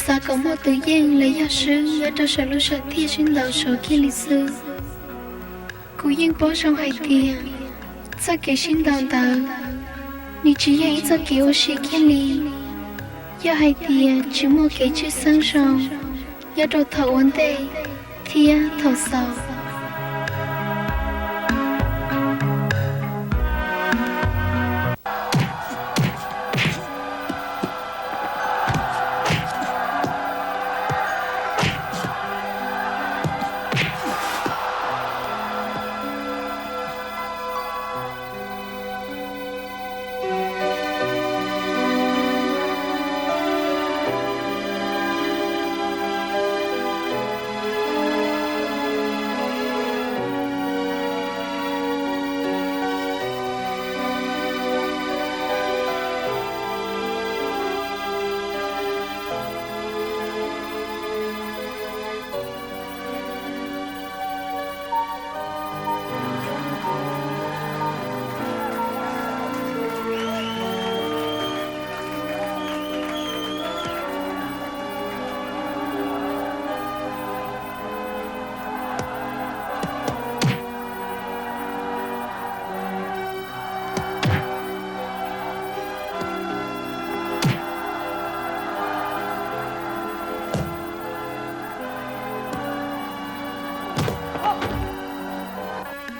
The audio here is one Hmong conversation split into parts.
Xav kom muaj tus yeej los yog swb nyob rau saum lub sij hawm sib ntaus sov kiag li xwb. Kuv yeej paub zoo hais tias txoj kev sib ntaus ntawd, nws tsis yog ib txoj kev ua si kiag li, yog hais tias tsis muaj kev tshwj xeeb zoo nyob rau thaum ua ntej thiab thaum xaus.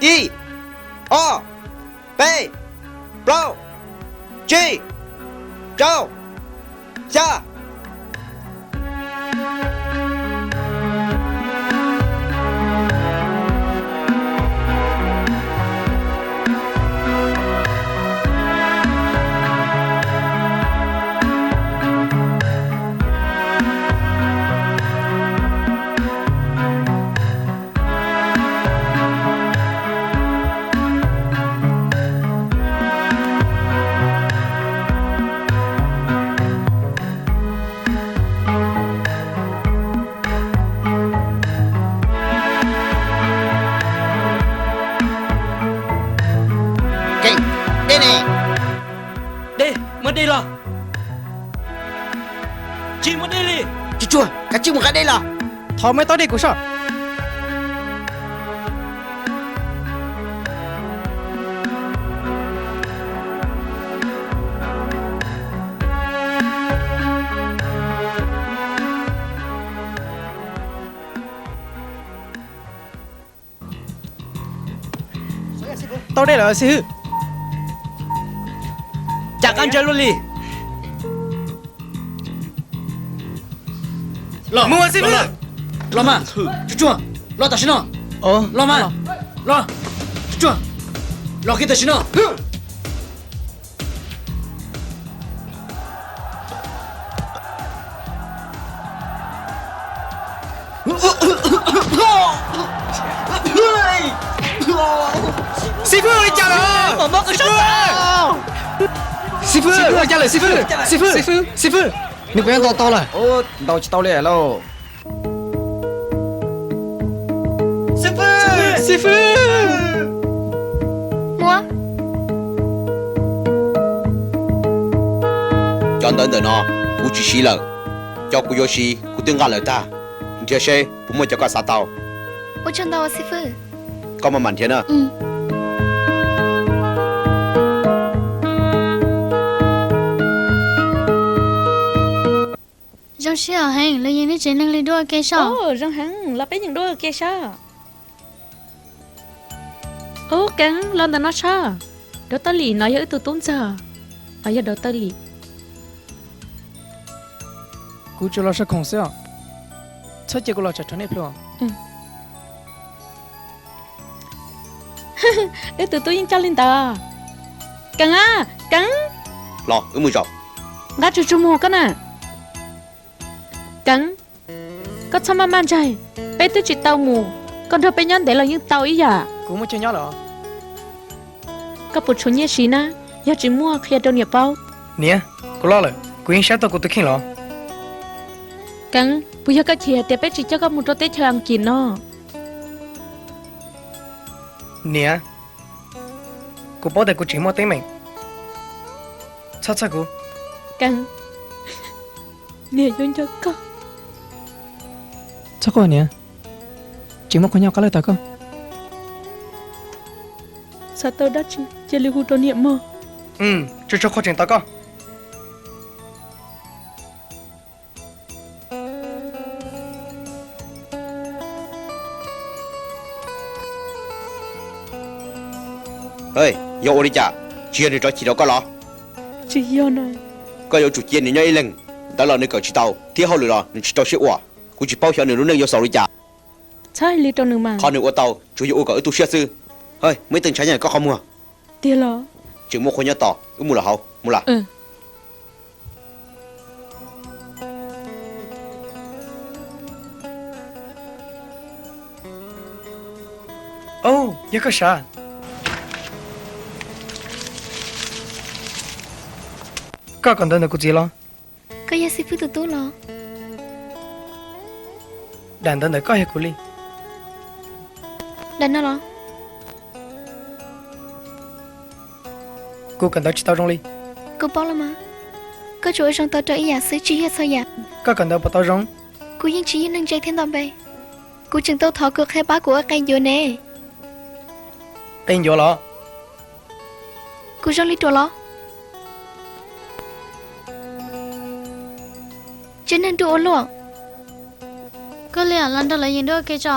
Ib, ob, peb, plaub, tsib, rau, xya. Dej, muaj dej los? Tsis muaj dej li. Tsuag tsuag, kav tsij mus nqa dej los. Thov muaj ib tob dej kuv soj. Tau dej lawm xib hwb. Cas qab ntsawj luaj li. Los, los mas, tsuag tsuag, los tam sim no. Los mas, los, tsuag tsuag, los kiag tam sim no. Xib fwb, ua li cas lawm? Xib fwb, ua li cas lawm xib fwb? Xib fwb, xib fwb, xib fwb, nws kuj yeej ntaus tau lawm. Ntaus tsis tau li lauj. Xib fwb, cov ntawv ntawm no kuv tsis siv lawm, cov kuv yuav siv kuv twb nqa lawm tag. Nrhiav seb puas muaj cov koj xav tau. Ua tsaug ntau xib fwb. Koj maj mam nrhiav na. Zoo siab heev, los yeej nej tsev neeg li dua ke soj. Zoo heev, los peb yeej dua ke soj. Ub, Keeb, los ntawm no soj. Dov Tawj Lim no yog wb tus tub ntxawg. Yog Dov Tawj Lim. Kuv tsuas los saib khoom xwb os. Txhob cia kuv los tsam rhuav nej plhu. Wb tus tub yeej coj li ntawd. Keeb a, Keeb. Los wb mus zaum. Nqa tsuag tsuag mus koj na. Keeb, koj txhob maj maj ntsaig, peb twb tsis tau mus, koj nrog peb nyob ntev los yeej tau ib yam. Kuv muaj chaw nyob lawm. Koj puas tshuav nyiaj siv na? Yog tsis muaj qhia rau niam paub. Niam, kuv loj lawm, kuv yeej saib tau kuv tus kheej los. Keeb, puas yog koj chim hais tias peb tsis coj koj mus rau teb chaws Askiv no? Niam, kuv paub tias kuv tseem muaj teeb meem. Txhob txhawj kuv. Keeb, niam yuav nco koj. Txhob quaj niam, tseem muaj qhua nyob qab lawj tos koj. Xav tau dab tsi cia li hu rau niam mog. Tsuag tsuag qhua tseem tos koj. Yog ua li cas? Tsis yog nws rov chim rau koj los? Tsis yog na. Koj yuav tsum cia nws nyob ib leeg, ntawv los nws kawm tsis tau thiab hauj lwm los nws tsis rau siab ua. Kuv tsis paub xyov nws lub neej yuav xaus li cas. Txhob hais li rau nws mas. Qhov nws ua tau tsuas yog ua kom wb tu siab xwb. Muaj ib tug ntshav nyob koj qhov muag. Tiag los? Tseem muaj qhua nyob tos, wb mus lawm hauv, mus lawm. Au, yog koj sav. Koj kawm ntawv ntawm kuv txiv los? Koj yog xib fwb tus tub los? Daim ntawv ntawm koj yog kuv li. Daim no los? Kuv kawm ntawv tsis tau zoo li. Kuv paub los mas. Koj tsuas ua zoo tau rau ib yam xwb, tsis yog txhua yam. Koj kawm ntawv puas tau zoo? Kuv yeej tsis yog neeg ntse thiab ntau npe. Kuv tseem tau thov koj qhia pab kuv ua qe ncuav ne. Qe ncuav los? Kuv zoo li ruam los? Tsev neeg nruj ua luaj. Koj li los nrog lawv yeem duab ua ke tso.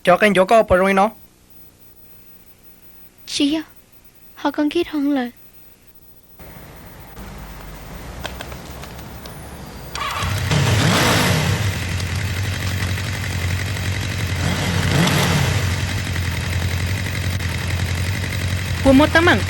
Cov qe ncuav koj puas zoo li no? Tsis yog, ho koj nkig dhau lawm. Puas muaj teeb meem?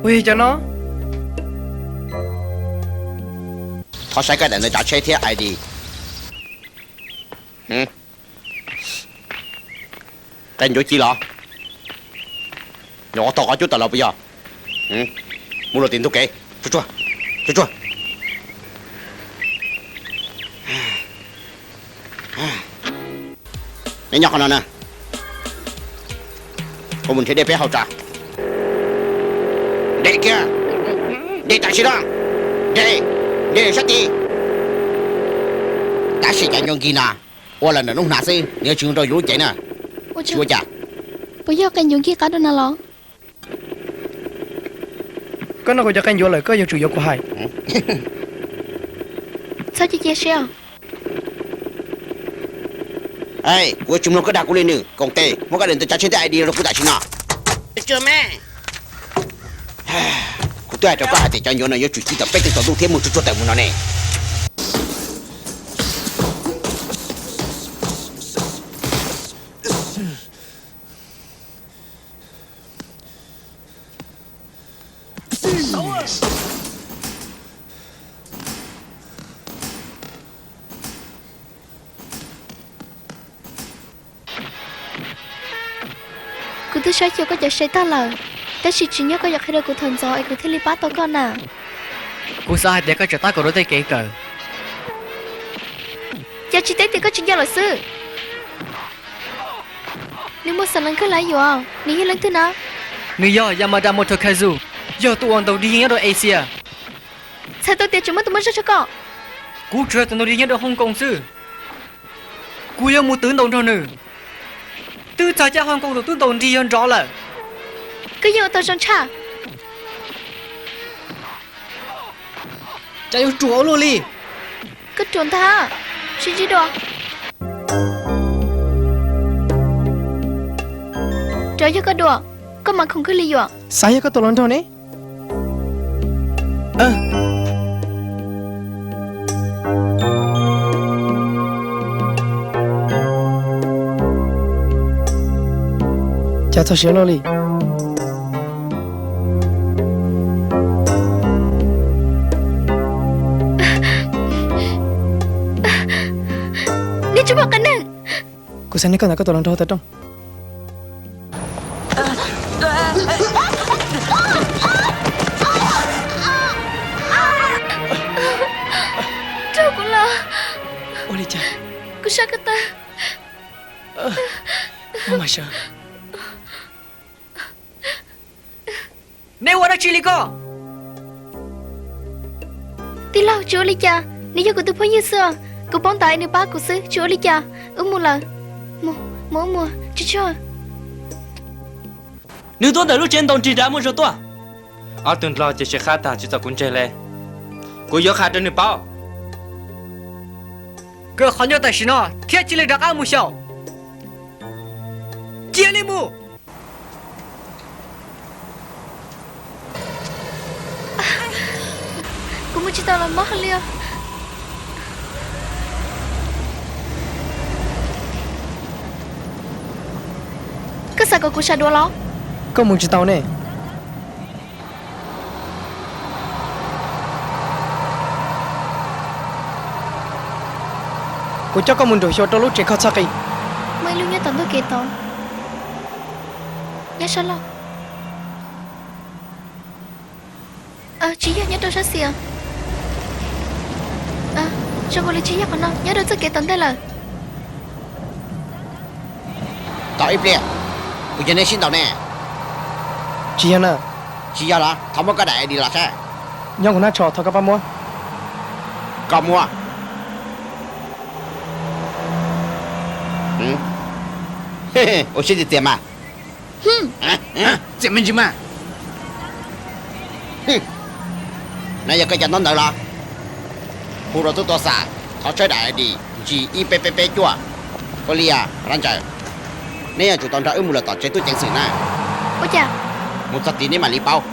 Ua yog cov no. Thov saib koj daim ntawv tsav tsheb thiab I D. Qe ncuav ci los? Nyuam qhuav thaum qhov cub tawm los puas yog? Mus luaj tim ntug kev. Tsuag tsuag, tsuag tsuag. Neb nyob qhov no na. Kuv mus nrhiav dej peb haus tso. Nres kiag, nres tam sim no, nres, nres sab tid. Tab sis cov ncuav nkig no ua los ntawm lub hnav xwb, nws yuav tsis mus rau yus lub cev na. Tsis ua cas. Puas yog qe ncuav nkig qab rau no los? Koj noj kuv cov qe ncuav lawm koj yuav tsum yuav kuv hais. Txhob cia cia siab. Kuv yuav tsis mloog koj dag kuv li nws. Koom tes, muab koj daim ntawv tsav tsheb thiab I D rau kuv tam sim no. Kuv twb hais rau koj hais tias cov ncuav no yuav tsum ci tawm peb teg tsaus ntuj thiab muag tsuag tsuag tawm mus no ne. Kuv twb saib xyuas koj cov se tag lawm, tab sis tsim nyog koj yuav qhia rau kuv thaum ntxov es kuv thiaj li pab tau koj na. Kuv xav hais tias koj tseem tab kaum rau tej kev kawm. Cas tsis teb tias koj tsis nco lawm xwb? Nws muaj xeem lees kawg lawm yuav, nws yog leej twg na? Nws yog Yamada Motokazu, yog tus uas ntaus nrig yeej nyob rau Asia. Txhais tau tias tseem muaj tus muaj zog tshaj koj. Kuv tsuas yog tus ntaus nrig nyob rau Hong Kong xwb. Kuv yuav mus twv ntaus nrog nws. Twb txog caij Hong Kong tus tub ntaus nrig yuav nrov lawm. Koj yeej ua tau zoo tshaj. Cas yuav ruam ua luaj li. Koj ruam ntag, sib ntsib dua. Rov yog koj dua, koj mas khoom kawg li yuam. Xav yog koj tus hluas nraug ne. Cas txog siav luaj li. Nej tsis muaj qee neeg. Kuv xav nrog koj ntawm koj tus hluas nraug tawm rooj. Raug kuv los. Ua li cas? Kuv sab ko taw. Muab mas sawv. Neb ua dab tsi li ko? Tij laug, tsis ua li cas, nws yog kuv tus phooj ywg xwb. Kuv paub ntawd es nws pab kuv xwb, tsis ua li cas. Wb mus lawm. Mus, mus wb mus, tsis tshua. Nws tuaj ntawm lub tsev ntaus nrig nrad muaj zog tuaj. Ob tug nplog ces tsis qab tag tsis txaus kuv ntseg li. Kuv yuav qhia rau nws paub. Kaw qhov ncauj tam sim no thiab cia li rov qab mus xyaum. Cia li mus. Kuv mus tsis tau los mob heev li os. Koj xav kom kuv sawv dua los? Koj mus tsis tau ne. Kuv coj koj mus nraum xyuas rau lub tsev kho txoj qis. Muaj ib lub nyob tom ntug kev tod. Nyob sab laug. Tsis yog, nyob rau sab xis. Zoo nkaus li tsis yog qhov no, nyob rau txoj kev tom ntej lawm. Tos ib pliag, kuv coj nej sib ntaus ne. Tsis yog na. Tsis yog los thov muab koj daim I D los saib. Nyob kuv hnab tsho, thov koj pab muab. Koj muab. Ua siab tiag tiag mas. Txiam me ntsis mas. No yog koj cov ntaub ntawv los? Hu rau tub tuaj xam, thov tshawb daim I D G ib peb peb peb cuaj. Ua li os, Rab Ntsaws, neb yuav tsum tau nrog wb mus lawm tom tsev tub ceev xwm na. Ua cas? Mus txog tid neb mam li paub.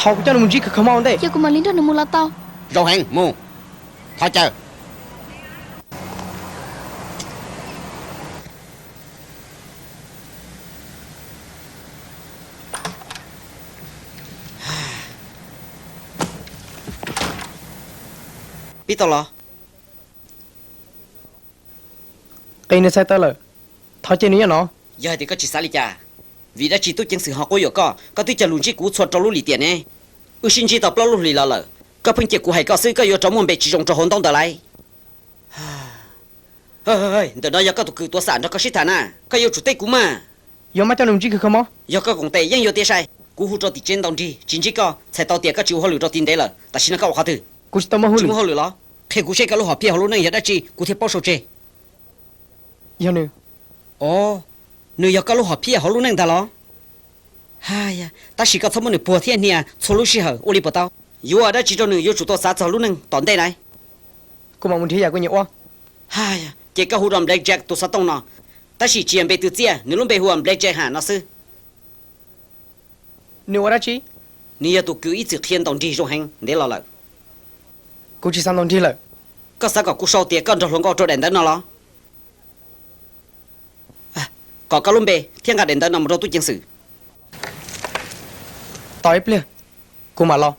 Thov kuv coj nws mus ntsib khawv khawv mog ua ntej. Yog kuv mam li nrog nws mus los tau. Zoo heev, mus. Thov caw. Pib tau los? Qi nws txhais taw lawm, thov cia nws nyob no. Yog hais tias koj tsis xav li cas, vim dab tsi tub ceev xwm ho quab yuam koj? Koj twb cog lus ntsib kuv txhua rau lub lim tiam ne. Wb sib ntsib tau plaub lub hlis los lawm, koj pheej cia kuv hais koj xwb, koj yuav rov muaj npe tsis zoo rau hauv ntaub ntawv lauj. Ntawm no yog koj tus kwv tuav xam nrog koj sib tham na, koj yuav tsum teb kuv mas. Yuav maj coj nws mus ntsib khawv khawv mog. Yog koj koom tes yeej yuav tiav sai. Kuv hu rau tim tsev ntaus nrig tsis ntsib koj, txhais tau tias koj tsis ua hauj lwm rau tid ntev lawm. Tam sim no koj ua qhov twg? Kuv tsis tau muaj hauj lwm. Tsis muaj hauj lwm los? Qhia kuv seb koj lub hom phiaj hauv lub neej yog dab tsi kuv thiaj paub sau tseg. Yog nws. Os, nws yog koj lub hom phiaj hauv lub neej ntag los? Haya, tab sis koj txhob muab nws puag thiab hnia txhua lub sij hawm ua li puas tau? Yuav ua dab tsi rau nws yuav tsum tau xav txog lub neej tom ntej na. Kuv mam mus nrhiav yam kuv nyiam ua. Haya, ces koj hu rau Black Jack tus xov tooj no, tab sis tsis yog npe twg txiaj, nws lub npe hu ua Black Jack ham no xwb. Nws ua dab tsi? Nws yog tus kws ib txwm qhia ntaus nrig zoo heev ntev los lawm. Kuv tsis xav ntaus nrig lawm. Koj xav kom kuv sau tias koj nrog hluas nkauj rau daim ntawv no los? Kom koj lub npe thiab nqa daim ntawv no mus rau tub ceev xwm. Tos ib pliag, Kuv mam los.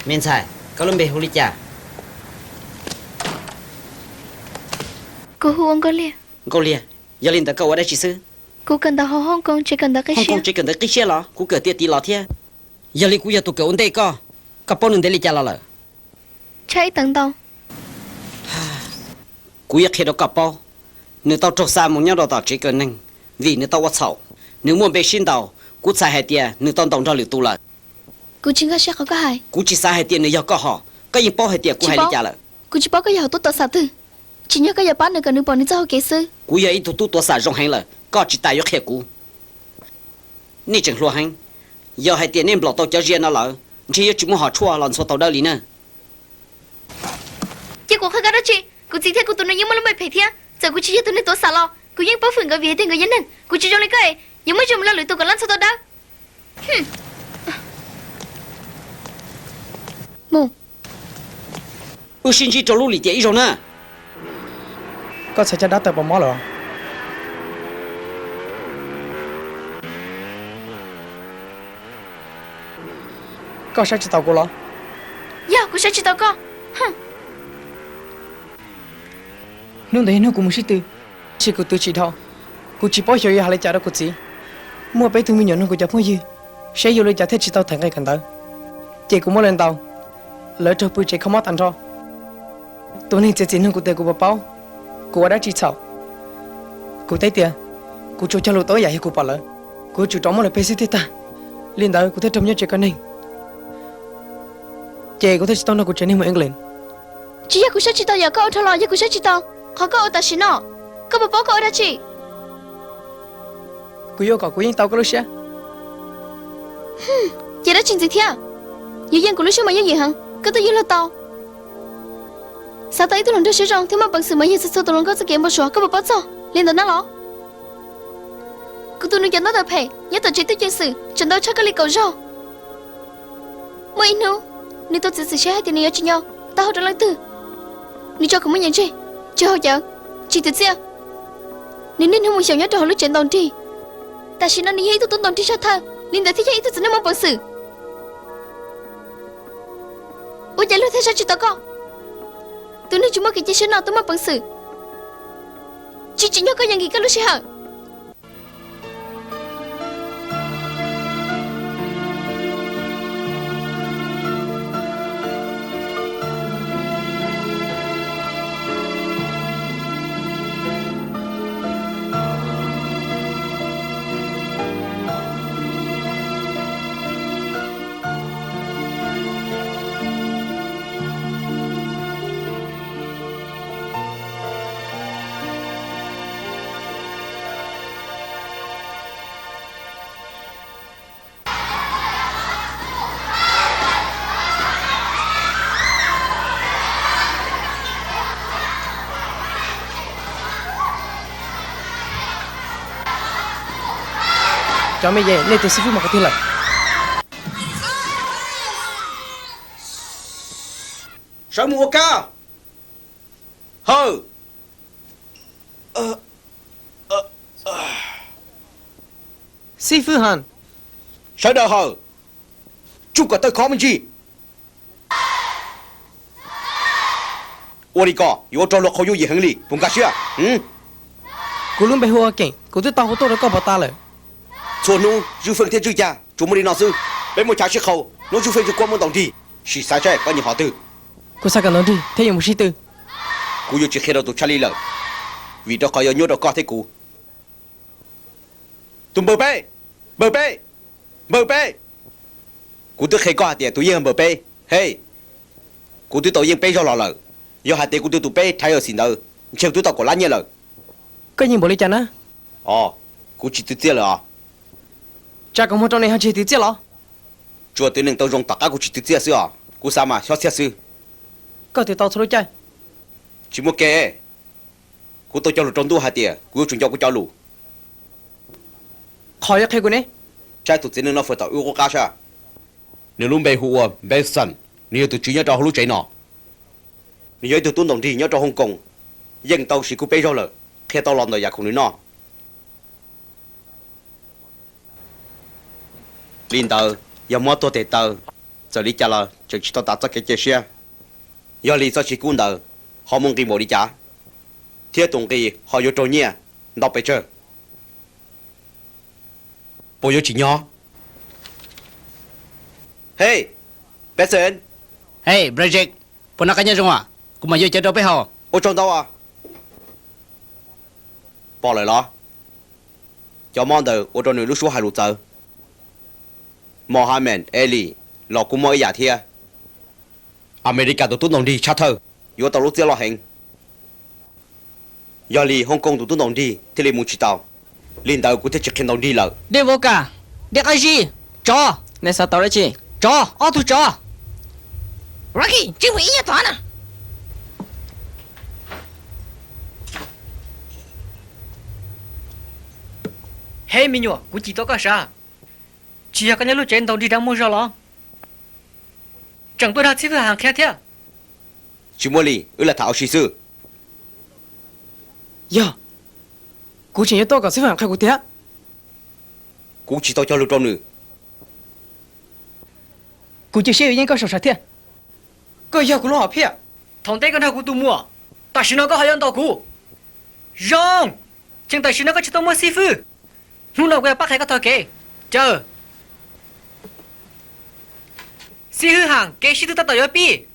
Me ntxhais, koj lub npe hu li cas? Kuv hu ua Nkauj Liag. Nkauj Liag, yog li ntawd koj ua dab tsi xwb? Kuv kawm ntawv hauv Hong Kong tsev kawm ntawv qib siab. Hong Kong tsev kawm ntawv qib siab los? Kuv kawm tiav tiv los thiab. Yog li kuv yog tus kawm ua ntej koj, koj paub nws ntev li cas los lawm? Tshaj ib tawm ntau. Kuv yuav qhia rau koj paub, nws tau raug xa mus nyob rau tom tsev kawm neeg vim nws tau ua txhaum. Nws muaj npe sib ntaus, kuv txhais hais tias nws tau ntaus nrog lwm tus lawm. Kuv tsis nkag siab qhov koj hais. Kuv tsis xav hais tias nws yog koj hom, koj yeej paub hais tias kuv hais li cas lawm. Kuv tsis paub koj yog hom tub tuav xam twg. Tsim nyog koj yuav pab nws kom nws pom nws txoj hau kev xwb. Kuv yog ib tug tub tuav xam zoo heev lawm, koj tsis tas yuav qhia kuv. Nej tseem hluas heev, yog hais tias nej nplaum tau cov zia no lawm, ntshe yuav tsis muaj hom tshuaj los ntxhua tau dawb li na. Ces kuv qhia koj dab tsi? Kuv txiv thiab kuv tus nus yeej muaj lub npe phem thiab, txawm kuv tsis yog tus neeg tuav xam los kuv yeej paub fwm nkawd vim hais tias nkawd yog neeg. Kuv tsis zoo li koj es yuav muab zog mus rau lwm tus kom lab ntxhua tau dawb. Mus. Wb sib ntsib rau lub lim tiam ib zaug na. Koj txhais caj dab tawm pos mob lawm. Koj saib tsis taus kuv los? Yog kuv saib tsis taus koj. Hnub ntawd yog hnub kuv mus sib tw, tab sis kuv twv tsis dhau. Kuv tsis paub xyov yuav hais li cas rau kuv txiv. Muaj peb tug me nyuam nrog kuv cov phooj ywg, saib yuav ua li cas thiaj tsis tau theem nqe kawm ntawv. Ces kuv muab lawv ntaus, lawv raug pw tsev kho mob tag nrho. Tus neeg txiav txim nug kuv tias kuv puas paub kuv ua dab tsi txhaum. Kuv teb tias kuv tsuas cog lus tau ib yam yog kuv pom lawv, kuv yuav tsum rov muab lawv peg xwb thiaj tag. Li ntawd kuv thiaj raug nyob tsev kawm neeg. Ces kuv thiaj tsis tau nrog kuv tsev neeg mus England. Tsis yog kuv saib tsis taus yam koj ua dhau los yog kuv saib tsis taus qhov koj ua tam sim no. Koj puas paub koj ua dab tsi? Kuv yuav kom kuv yeej tau koj lub siab. Ces dab tsi ntxiv thiab? Yuav yeej kuv lub siab mas yooj yim heev, koj twb yuav luag tau. Xav tau ib tug hluas nraug siab zoo thiab muaj peev xwm mas yog txhua txhua tus hluas nkauj txoj kev npau suav, koj puas paub txog li ntawd na los? Kuv tus nus cov ntaub ntawv phem nyob tom tsev twj ceev xwm tseem ntau tshaj koj li kaum zaug. Muaj ib hnub nws tau txiav txim siab hais tias nws yuav tsis nyo taub hau rau leej twg. Nws tso kuv muaj nyiaj ntseg, tsis haus cawv, tsis twv txiaj. Nws niaj hnub mus xyaum nyob rau hauv lub tsev ntaus nrig. Tam sim no nws yog ib tug tub ntaus nrig tshaj thawj, li ntawd thiaj yog ib tug txiv neej muaj peev xwm. Ua cas luag thiaj saib tsis taus koj? Tus neeg tsis muaj kev cia siab no twb muaj peev xwm, tsis tsim nyog koj yuav nkim koj lub sij hawm. Cov me ye, nej tus xib fwb mus qhov twg lawm? Sawv mus ua kab. Hawm. Xib fwb Hans. Sawv daws hawm. Tsuj kom tawg khov me ntsis. Ua li ko yuav ua rau luag qhov yooj yim heev li, puas nkag siab? Kuv lub npe hu ua Keem, kuv twb tau hu tuaj rau koj puas tas lawm. Txhua hnub Zwj Feej thiab Zwj Cag tsuas muaj li no xwb. Peb muaj chav sib qhau, hnub Zwj Feej Zwj Kuab muab ntaus nrig, sim xav saib koj nyiam hom twg. Kuv xav kom ntaus nrig thiab yuav mus sib tw. Kuv yuav tsis qhia rau tus Tshaj Li lawm, vim rau qhov yuav nyuaj rau koj thiab kuv. Tus npawg peb, npawg peb, npawg peb. Kuv twb qhia koj hais tias tus yeej npawg peb. Hej, kuv twb tau yeej peb zaug los lawm. Yog hais tias kuv tus tus peb rhais ua xim ntawd, ntshe kuv twb tau kaum lab nyiaj lawm. Koj yeej npaum li cas na? Os, kuv tsis twv txiaj lawm os. Tsam kuv muag rau nej ho tsis twv txiaj los? Tsuas twv neeg tau zoo tom qab kuv tsis twv txiaj xwb os, kuv xav mas xyov txiaj xwb. Koj twv tau txhua lub caij? Tsis muaj ke. Kuv tau cog lus rau ntuj hais tias kuv yuav tsum nco kuv cov lus. Qhov yuav qhia kuv ne? Saib tus txiv neej no fawm tom wb qub qab saib. Nws lub npe hu ua Benson, nws yog tus tswv nyob rau hauv lub tsev no. Nws yog ib tug tub ntaus nrig nyob rau Hong Kong, yeej tau siv kuv peb zaug lawm, qhia tau los ntawm yam khoom nws noj. Li ntawd yog muab tuag tes taw, txawm li cas los tseem tsis tau tas txoj kev cia siab. Yog li txoj tsiv kub ntawd ho muaj nqi npaum li cas, thiab tus nqi ho yuav raug nyiaj ntau pes tsawg? Puas yuav tsim nyog? Hej, Benson. Hej, Brazek, puas noj qab nyob zoo os? Kuv mam yuav cawv rau peb haus. Ua tsaug ntau os. Pom lawm los? Cov mob ntawd ua rau nws lub suab hais lus txawv. Mohammed Ali los kuj mob ib yam thiab. Amelikas tus tub ntaus nrig tshaj thawj yuav tau lub txiab loj heev. Yog li Hong Kong tus tub ntaus nrig thiaj li mus tsis tau, li ntawd kuv thiaj tsis qhia ntaus nrig lawm. Dej vodka, dej qab zib, tsov. Nej xav tau dab tsi? Tsov, ob tug tsov. Rocky, tsis mus ib nyuag tod na. Hej me nyuam, kuv cim tau koj sav. Tsis yog koj nyob lub tsev ntaus nrig dag muaj zog los? Tseem tuaj dag xib fwb Ham qhia thiab. Tsis muaj li, wb lam tham ua si xwb. Yog, kuv tseem yuav tuaj kom xib fwb Ham qhia kuv tiag. Kuv tsis tau cog lus rau nws. Kuv cia siab yuav yeej koj saum sam thiaj. Koj yog kuv lub hom phiaj. Thaum ntej koj nrog kuv tus muam, tam sim no koj ho yuav ntaus kuv. Zoo, tseem tam sim no koj tsis tau muaj xib fwb. Hnub no kuv yuav pab qhia koj tog kev. Caw. Xib hwb Ham, kev sib tw tab tom yuav pib.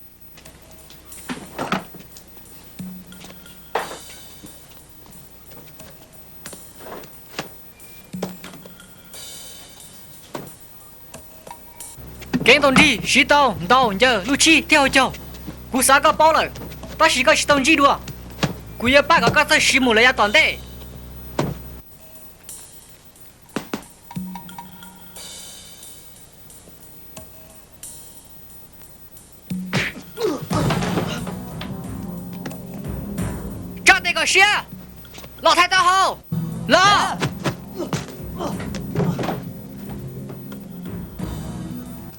Kev ntaus nrig siv tau ntaus ncaws lub tshib thiab hauv caug. Kuv xav koj paub lawm, tab sis koj tsis tau ntsib dua. Kuv yuav pab kom koj txawj siv mus lawm yav tom ntej. Tsa tes kom siab, los thaij taub hau, los.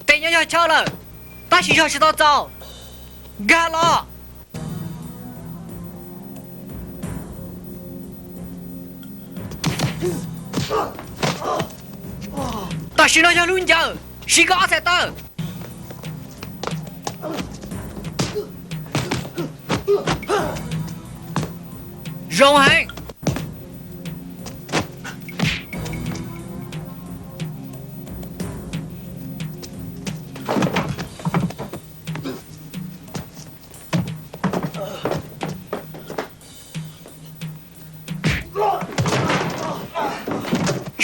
Tes nyob yog chaw lawm, tab sis zog tsis tau txaus. Nkag los. Tam sim no yog lub ncawg, siv koj ob txhais taw. Zoo heev.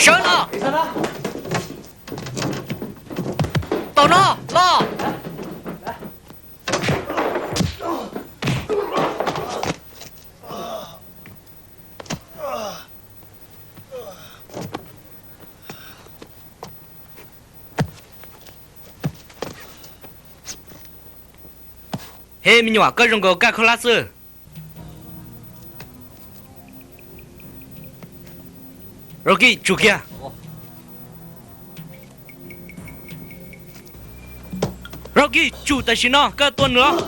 Sawv los. Tom no los. Hej me nyuam, koj zoo nkaus kaj khaub hlab xwb. Rocky, tsum kiag. Rocky, tsum tam sim no, koj tua nws os.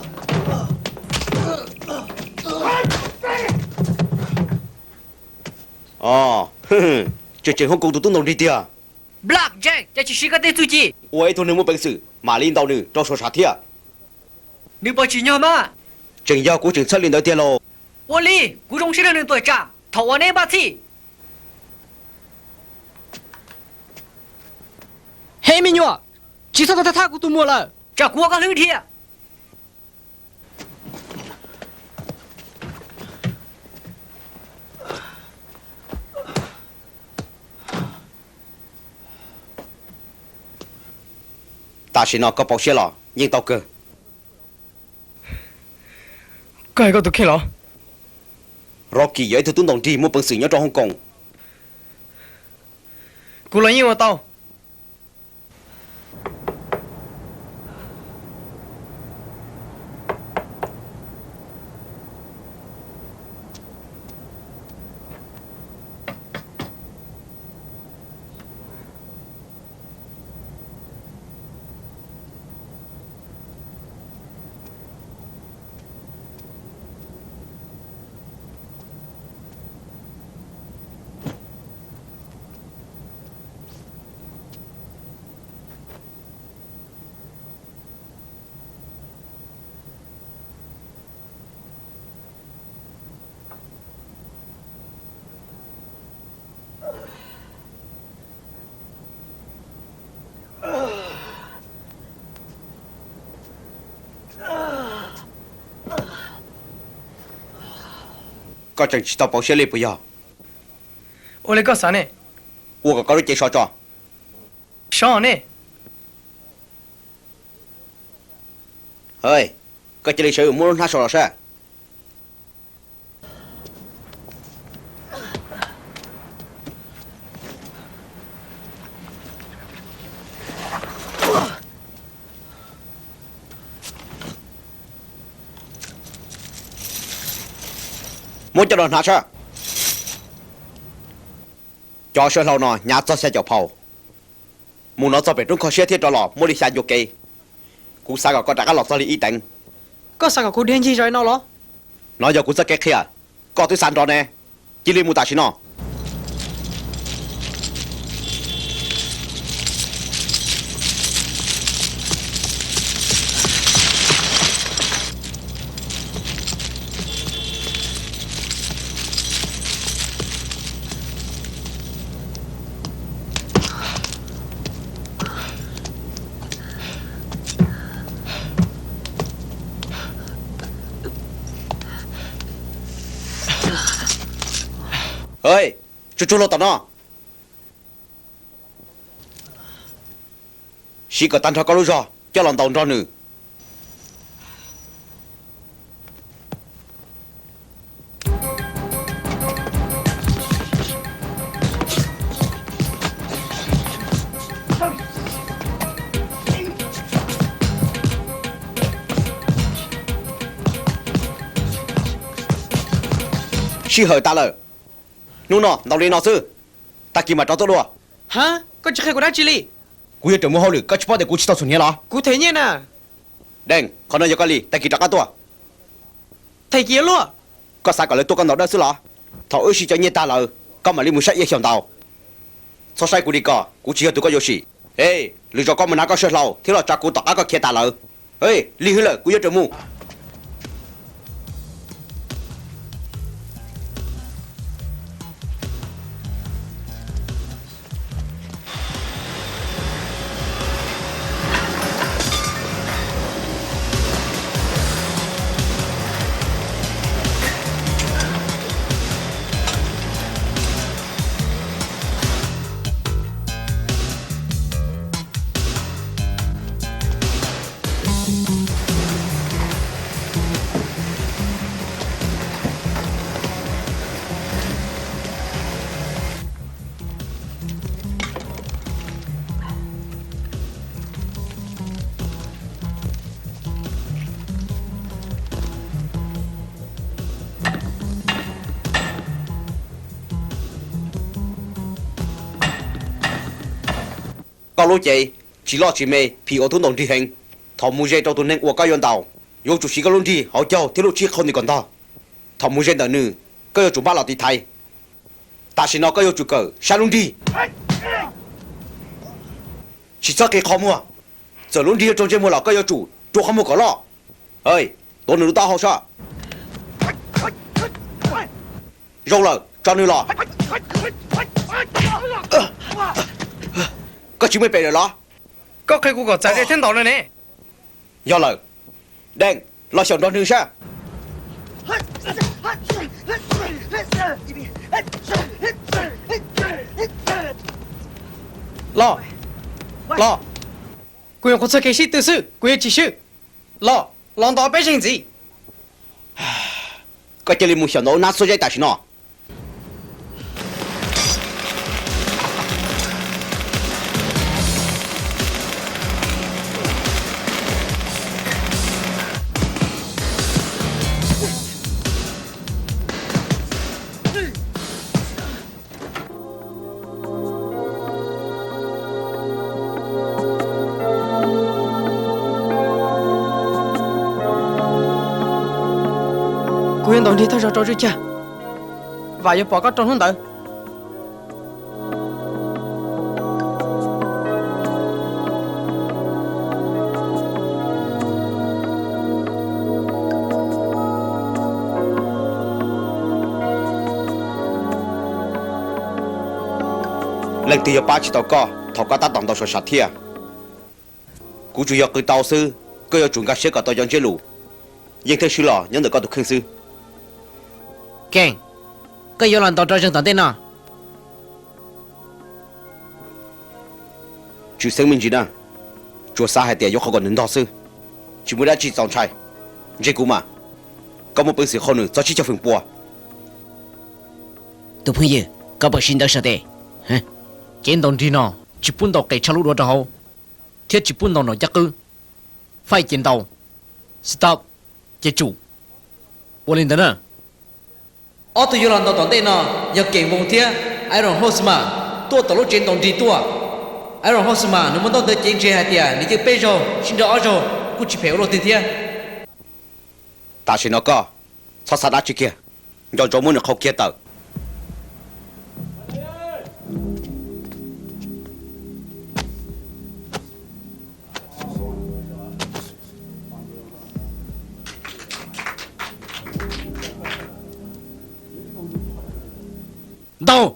Os, tseem tseem Hong Kong tus tub ntaus nrig tiag. Black Jack, cas tsis siv koj tej txuj ci? Ua ib tug neeg muaj peev xwm mam li ntaus nws rau saum sam thiab. Nws puas tsim nyog mas? Tseem yog kuv tseem txhawj li ntawd tiag lauj. Ua li, kuv zoo siab nrog nws tuam tsam thaum uas neb npaj txhij. Hej me nyuam, tsis txhob tau thab kuv tus muam lawm, tsam kuv ua koj hlwb dhia. Tam sim no koj poob siab los yeej tau kawg. Koj hais koj tus kheej los? Rocky yog ib tug tub ntaus nrig muaj peev xwm nyob rau Hong Kong. Kuv los yeej ua tau. Koj tseem tsis tau pauv siab li puas yog? Ua li koj xav ne. Ua kom koj lub cev sov tso. Sov ne. Hwj, koj cia li sawv muab lub hnab sau los saib. Muab coj los hnav saib. Cov saw hlau no hnyav txog xya caum phaus. Mus no txog pem roob kho siab thiab rov los muaj li xya ncua kev. Kuv xav kom koj rov qab los txog li ib teev. Koj xav kom kuv dhia ncig zog li no los? No yog kuv txoj kev qhia, koj twb xav nrov ne. Cia li mus tam sim no. Tsuag tsuag los tom no. Siv kom tag nrho koj lub zog coj los ntaus nrog nws. Sij hawm tas lawm. Hnub no ntaus li no xwb, tag kis mam rov tuaj dua. Ha, koj tsis qhia kuv dab tsi li? Kuv yuav rawm mus hauj lwm, koj tsis paub tias kuv tsis tau txhuam hniav los? Kuv them nyiaj na. Deej, qhov no yog koj li, tag kis rov qab tuaj. Them kis yuav luag. Koj xav kom lawv tuaj koj ntaus dawb xwb los? Thaum wb sib cov nyiaj tag lawm, koj mam li mus saib Ia Xyaum ntaus. Txhob saib kuv li ko, kuv tsis yog tus koj yuav sim. Ej, lwm zaus koj mus hnav koj saw hlau thiab los tsa kuv tom qab koj khiav tas lawm. Ej, lig hwb lawm, kuv yuav rawm mus. Koj lub cev tsis loj tsis me, phim ua tub ntaus nrig heev. Thaum mus ze rau tus neeg uas koj yuav ntaus, yuav tsum siv koj lub nrig hauv caug thiab lub tshib qhau ntws kom ntog. Thaum mus ze ntawm nws, koj yuav tsum npaj los tiv thaiv. Tam sim no koj yuav tsum kawm saib lub nrig. Tsis txhob qi qhov muag. Txawm lub nrig yuav raug ntsej muag los koj yuav tsum rua qhov muag kom loj. Tuav nws lub taub hau soj. Zoo lawm, tso nws los. Koj tsis muaj pem lawm los? Koj qhia kuv kom txav ze thiab ntaus no ne. Yog lawm, Deej, los xyaum nrog nws saib. Los, los. Kuv nyuam qhuav txog kev sib tw xwb, kuv yuav tsis swb. Los, los ntaus peb zeeg ntxiv. Koj cia li mus xyaum ntaus hnab xuab zeb tam sim no. Kuv yuav ntaus nrig thawj zaug rau Tswj Cag, vam yuav pom koj rau hnub ntawd. Leej twg yuav pab tsis tau koj thaum koj tab tom ntaus sov sam thiaj? Kuv tsuas yog qw tau xwb, koj yuav tsum nkag siab kom tau cov ntsiab lus. Yeej thiab swb los nyob ntawm koj tus kheej xwb. Keej, Koj yuav los ntaus rau zeeg tom ntej no? Tsis xeeb me ntsis na, tsuas xav hais tias yuav qhov kom nws ntog xwb, tsis muaj dab tsi txaus ntshai. Ntsia kuv mas, koj muaj peev xwm qhau nws txog tsib caug feem pua. Tus phooj ywg, koj puas siv ntawv saum tes? Cev ntaus nrig no tsis pub ntaus qes tshaj lub duav rau hauv, thiab tsis pub ntaus nraum caj qwb. Faij ces ntaus, stop ces tsum. Ua li ntawd na. Ob tug yuav los ntaus tom ntej no yog Keem Voos thiab Aaron Hosma, tuaj tom lub tsev ntaus nrig tuaj. Aaron Hosma nws muaj ntaub ntawv cev ntshe hais tias nws yeej peb zaug sib nrog ob zaug, kuj tsis phem ua luaj twg thiab. Tam sim no koj txhob xav dab tsi kiag, nco ntsoov muab nws qhau kiag tawm. Ntaus!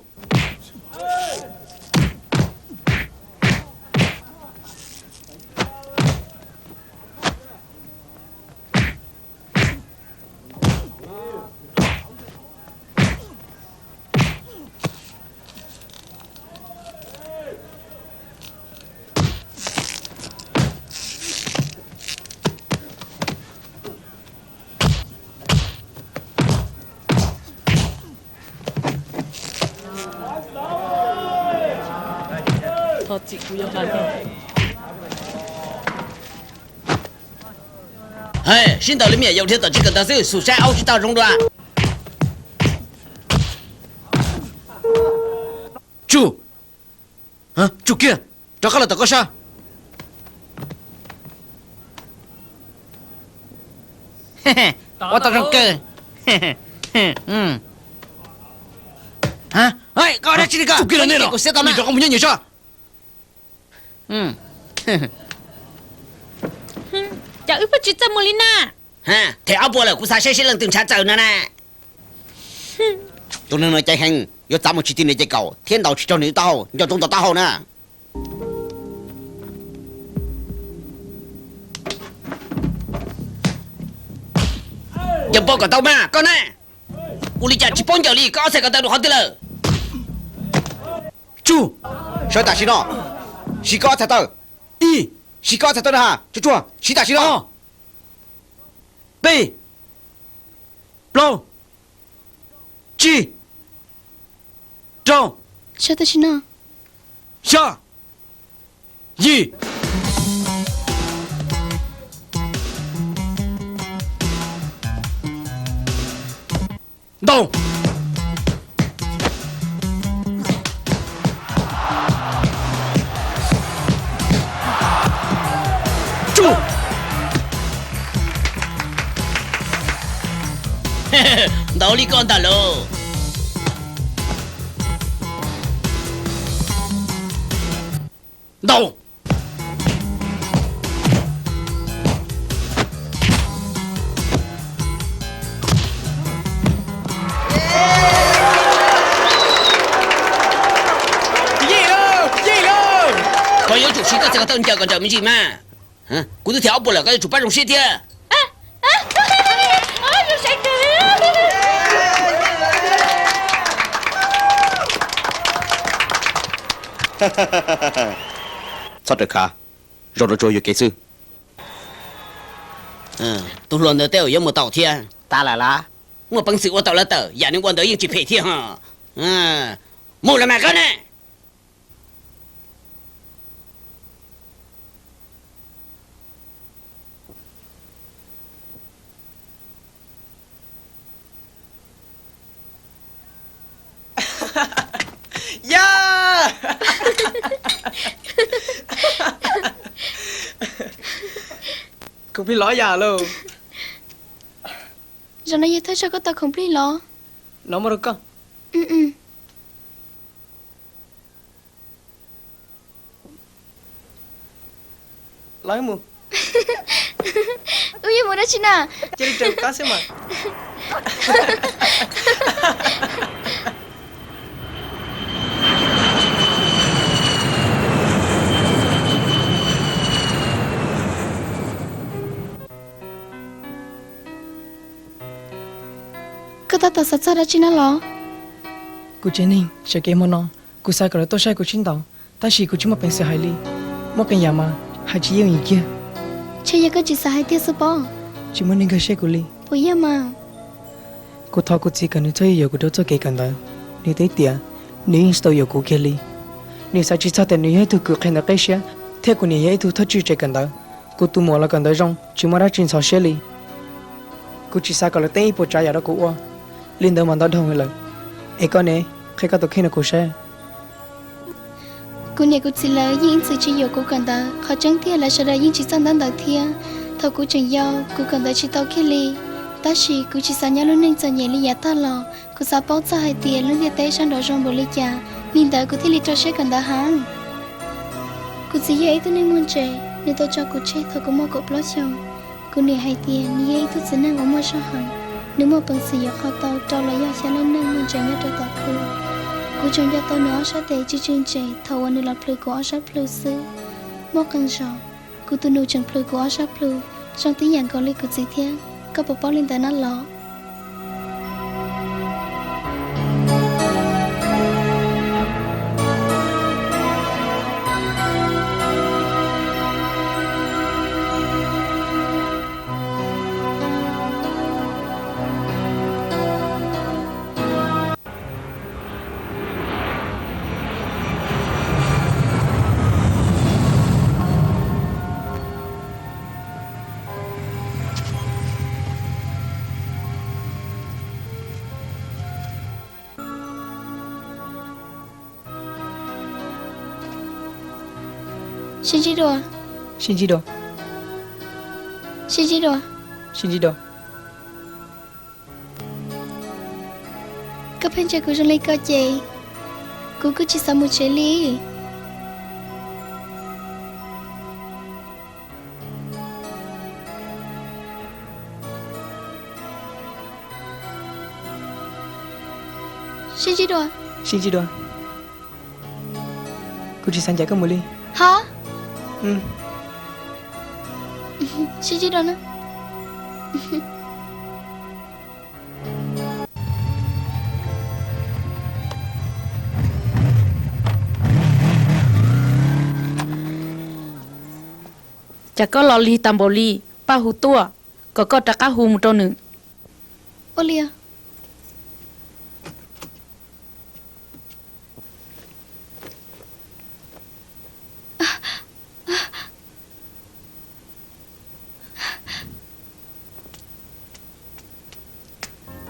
Sib ntaus li me nyuam yaus dhia tom tsev kawm ntawv xwb, xum saib aub tsis tau zoo dua. Tsum! Tsum kiag, rov qab los tom koj sab. Ua tau zoo kawg. Koj dab tsi li ko? Tsum kiag los nej los, kuv xiab tau na, rov qab mus nyob nyias sab. Cas wb pheej tsis txawj mus li na. Them ob puas lawm, kuv xav saib seb leej twg ntshav txawm no na. Tus neeg no cay heev, yuav txav mus tsis ti nws ces kaum thiab ntaus tsis raug nws taub hau, nco ntsoov ntaus taub hau na. Ncaws npog kom tau mas koj na. Ua li cas tsis paub ncaws li, koj ob txhais ko taw rau qhov twg lawm? Tsum! Sawv tam sim no, siv koj ob txhais taw. Ib, siv koj ob txhais taw na ha, tsuag tsuag, siv tam sim no. Peb, plaub, tsib, rau, xya, yim, ntaus. Tsum. Ntaus li koj ntag lauj. Ntaus. Koj yuav tsum siv koj txhais ko taw ncaws kom nrawm me ntsis mas. Kuv twb them ob puas lawm, koj yuav tsum pab zoo siab thiab. Txhob raws khav, zoo rau tsuas yuam kev xwb. Tus hluas ntawd tej zaum yuav mus tau thiab. Tas lawm las. Muaj peev xwm ua tau lawv tawm, yam nws ua ntawd yeej tsis phem thiab ho. Mus los mas koj ne. Yaj! Khoom plig lov yam lauj. Zaum no yog thawj zaug koj tau khoom plig lov. No muab rau koj. Los wb mus. Wb yuav mus dab tsi na? Cia li raws kuv qab xwb mas. Koj tab tom xav txog dab tsi na los? Kuv tsev neeg sawv kev hmo no, kuv xav kom lawv tuaj saib kuv sib ntaus, tab sis kuv tsis muaj peev xwm hais li. Muaj qee yam mas hais tsis yooj yim kiag. Ntshe yog koj tsis xav hais tiag xwb pob. Tsis muaj neeg nkag siab kuv li. Puas yog mas? Kuv thov kuv txiv kom nws txhob yuam kuv rau txoj kev kawm ntawv. Nws teb tias nws yeej tsis tau yuam kuv kiag li. Nws xav tsis txog tias nws yog ib tug kws qhia ntawv qib siab, thiab kuv niam yog ib tug thawj tswj tsev kawm ntawv. Kuv tus muam los kawm ntawv zoo, tsis muaj dab tsi ntxhov siab li. Kuv tsis xav kom lawv teeb ib puas tsav yam rau kuv ua. Li ntawd mas ntau dhau lawm. Es koj ne, qhia koj tus kheej rau kuv saib. Kuv niam kuv txiv lawv yeej ib txwm tsis yuam kuv kawm ntawv, qhov tseeb tiag lawv sawv daws yeej tsis txawj ntaub ntawv thiab. Thaum kuv tseem yau, kuv kawm ntawv tsis tau kiag li. Tab sis kuv tsis xav nyob lub neej txom nyem li yav tag los, kuv xav paub txog hais tias lub ntiaj teb sab nraud zoo npaum li cas, li ntawd kuv thiaj li rau siab kawm ntawv heev. Kuv txiv yog ib tug neeg muaj ntses, nws tau tso kuv tseg thaum kuv muaj kaum plaub xyoos. Kuv niam hais tias nws yog ib tug txiv neej uas muaj zog heev, nws muaj peev xwm yuav qhau tau rau los yog xya leej neeg muaj ntses nyob rau tom kuv. Kuv tsuas nco tau nws ob sab tes tsw tsw ntses thaum uas nws los plhws kuv ob sab plhu xwb. Muaj qee zaus, kuv tus nus tseem plhws kuv ob sab plhu, zoo tib yam nkaus li kuv txiv thiab. Koj puas paub li ntawd na los? Sib ntsib dua. Sib ntsib dua. Sib ntsib dua. Sib ntsib dua. Koj pheej ntsia kuv zoo li ko ces kuv kuj tsis xav mus tsev li. Sib ntsib dua. Sib ntsib dua. Kuv tsis xav ncaim koj mus li. Ha? Sib ntsib dua na. Cas koj los lig tas npaum li? Paj hu tuaj, kom koj rov qab hu mus rau nws. Ua li.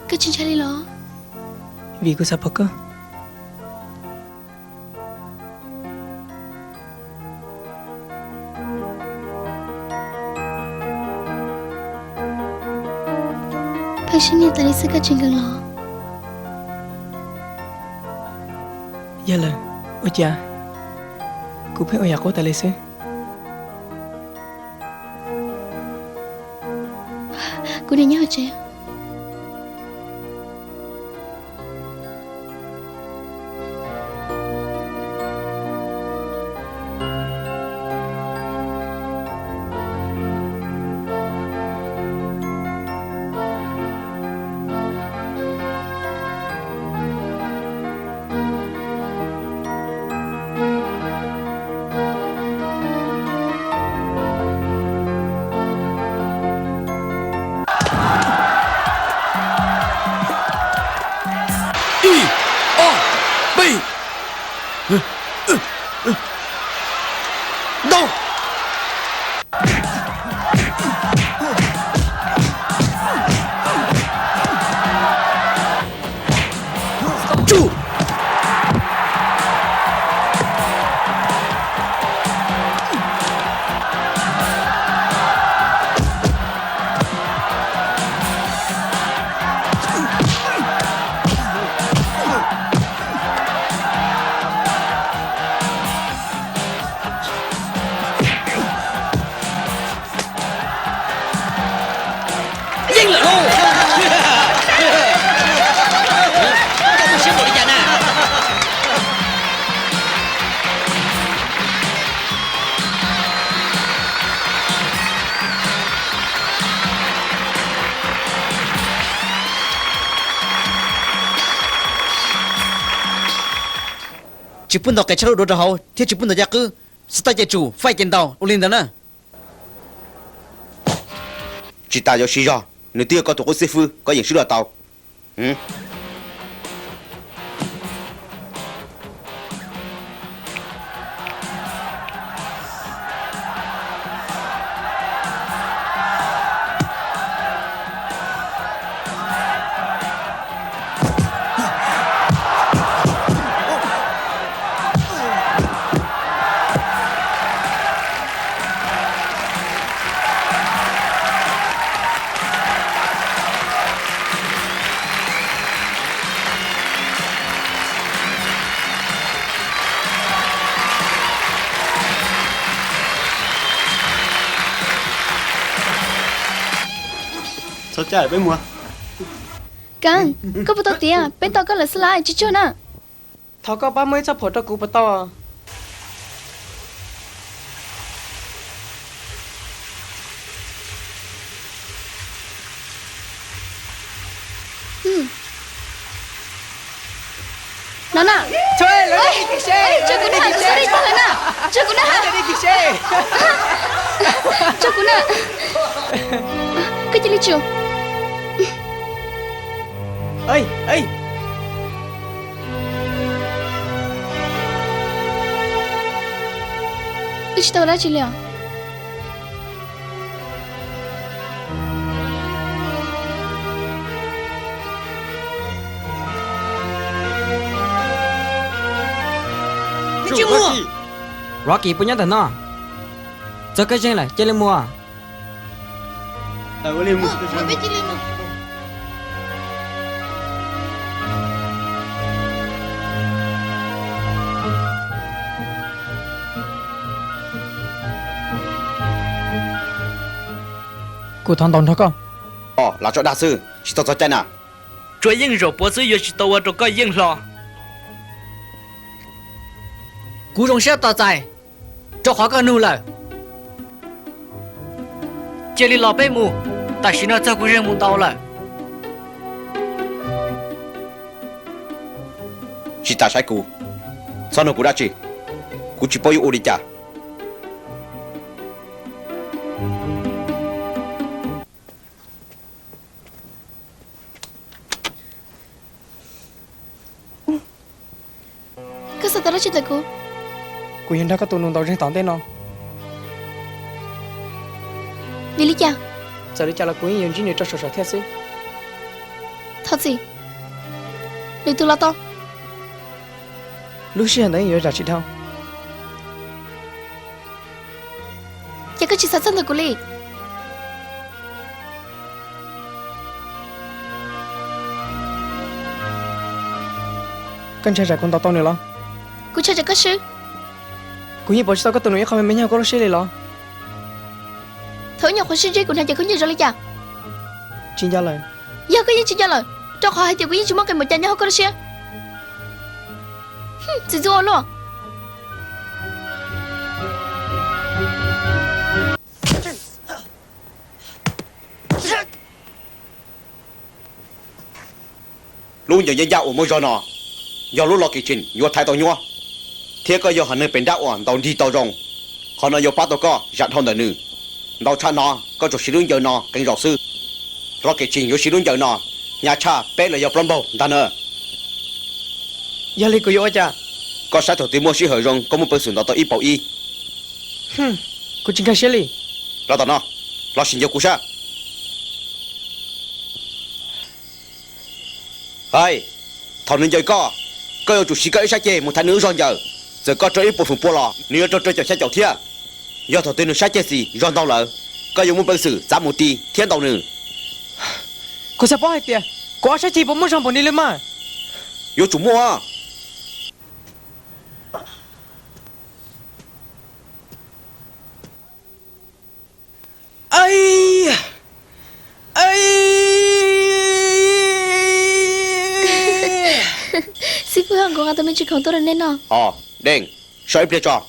Koj tsis ntshai li los? Vim kuv xav pom koj. Pheej sib nyiam tas li xwb koj tsis nkees los? Yog lawm, ua cas kuv pheej ua yam qub tas li xwb? Kuv niam nyob hauv tsev. Ib, ob, peb, ntaus! Tsum! tsis pub ntaus qe tshaj lub duav rau hauv thiab tsis pub ntaus caj qwb, xov tooj ces tsum, faij ces ntaus, ua li ntawd na. Tsis tas yuav siv zog, nws twb yog koj tus qub xib fwb, koj yeem swb los tau. Kav, koj puas tau tias peb tau koj lawm xwb lawm, tsis tsuag na. Thov koj pab muab ib txoj phuam rau kuv puas tau? No na. Tso kuv na, tso kuv na, tso kuv na. Tso kuv na. Koj cia li tso. Wb tsis tau dab tsi li os. Rocky, puas nyob ntawm no? Txog koj zeeg lawm cia li mus. Kuv thov ntaus nrog koj. Os, lam tso dag xwb, tsis txog txog caij na. Tsuas yeej zaum puav xwb yuav tsis tau ua rau koj yeej hlo. Kuv zoo siab tos txais, rau qhov koj nug lawm. Cia li los peb mus, tam sim no txog kuv zeeg mus ntaus lawm. Tsis tas saib kuv, txhob nug kuv dab tsi, kuv tsis paub yuav ua li cas. Koj xav tau dab tsi ntawm kuv? Kuv yuav nrog koj tus nus ntaus zeeg tom ntej no. Vim li cas? Txawm li cas los kuv yeej yuav ntsib nws rau saum saum thiaj xwb. Thov txim. Lwm tus los tau. Lub sij hawm ntawd yeej yuav zam tsis dhau. Ces koj tsis xav txog ntawm kuv li? Koj ntshai tsam kuv ntaus tau nws los? Kuv ntshai tsam koj swb. Kuv yeej pom tsis tau koj tus nus ib qho me me nyob hauv koj lub siab li los? Thaum ib nyuag qhuav sib ntsib kuv hnav ces koj nyiam zoo li cas? Tsis nco lawm. Yog koj yeej tsis nco lawm, rau qhov hais tias kuv yeej tsis muaj qee npaum cas nyob hauv koj lub siab. Txiv ntxub ua luaj. Lub ncaws ncaj ncaj uas muaj zog no yog lub Rocky Chin yuav thaiv tau nyuaj, thiab koj yog haiv neeg pem nrab uas ntaus nrig tau zoo. Qhov no yuav pab tau koj zam dhau ntawm nws. Ntau tshaj no koj tsuas siv lub ncaws no qee zaus xwb. Rocky Chin yuav siv lub ncaws no hnyav tshaj peb los yog plaub npaug ntag na. Yog li kuv yuav ua cas? Koj saib thaum twg muaj sij hawm zoo koj muaj peev xwm ntaus tau ib paus ib. Kuv tsis nkag siab li. Los tom no, los sim ncaws kuv saib. Hais, thaum nws ncaws koj, koj yuav tsum siv koj ib sab ceg mus thaiv nws lub zog ncaws. Txawm koj rau ib puas feem pua los nws yuav rau rau caum xya caum thiab. Yog thaum twg nws sab ceg xis zog ntau lawm, koj yuav muaj peev xwm txav mus ti thiab ntaus nws. Kuv xav paub hais tias kuv ob sab ceg puas muaj zog npaum li lawm mas. Yuav tsum muaj. Xib fwb, kuv nqa tus me ntsis khoom tuaj rau nej noj. Os, Deej, so ib pliag tso.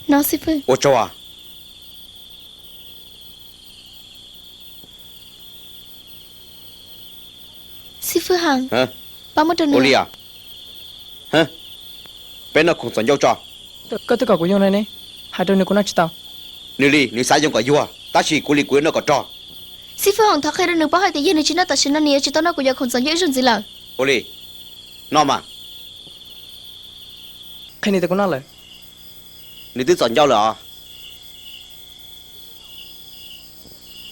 No xib fwb. Ua tsaug. Xib fwb Hawj, pab muab rau nws. Ua li os. Peb noj khoom txom ncauj tso. Koj twb kom kuv yuag no ne, hais rau nws kuv noj tsis tau. Nws li nws xav yuag kom yuag, tab sis kuv li kuv yuav noj kom rog. Xib fwb Hawj, thov qhia rau nws paub hais tias yog nws tsis noj tam sim no nws yuav tsis tau noj kuv cov khoom txom ncauj ib zaug ntxiv lawm. Ua li, noj mas. Qhia nws tias kuv noj lawm. Nws twb txom ncauj lawm os.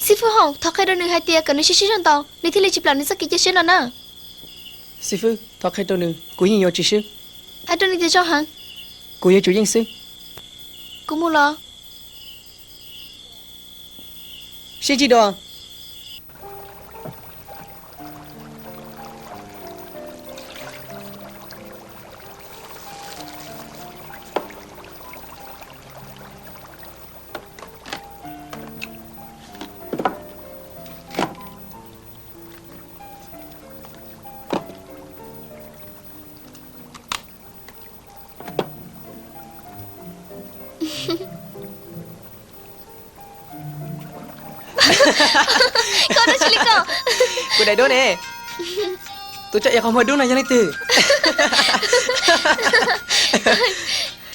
Xib fwb Hawj, thov qhia rau nws hais tias kom nws sib sib zog ntau, nws thiaj li tsis plam nws txoj kev cia siab no na. Xib fwb, thov qhia rau nws kuv yeej yuav tsis swb. Hais rau nws tias zoo heev. Kuv yuav tsum yeej xwb. Kuv mus los. Sib ntsib dua. Koj dab tsi li koj? Kuv daim duab ne. Tus coj es qhov muag dub no yog leej twg?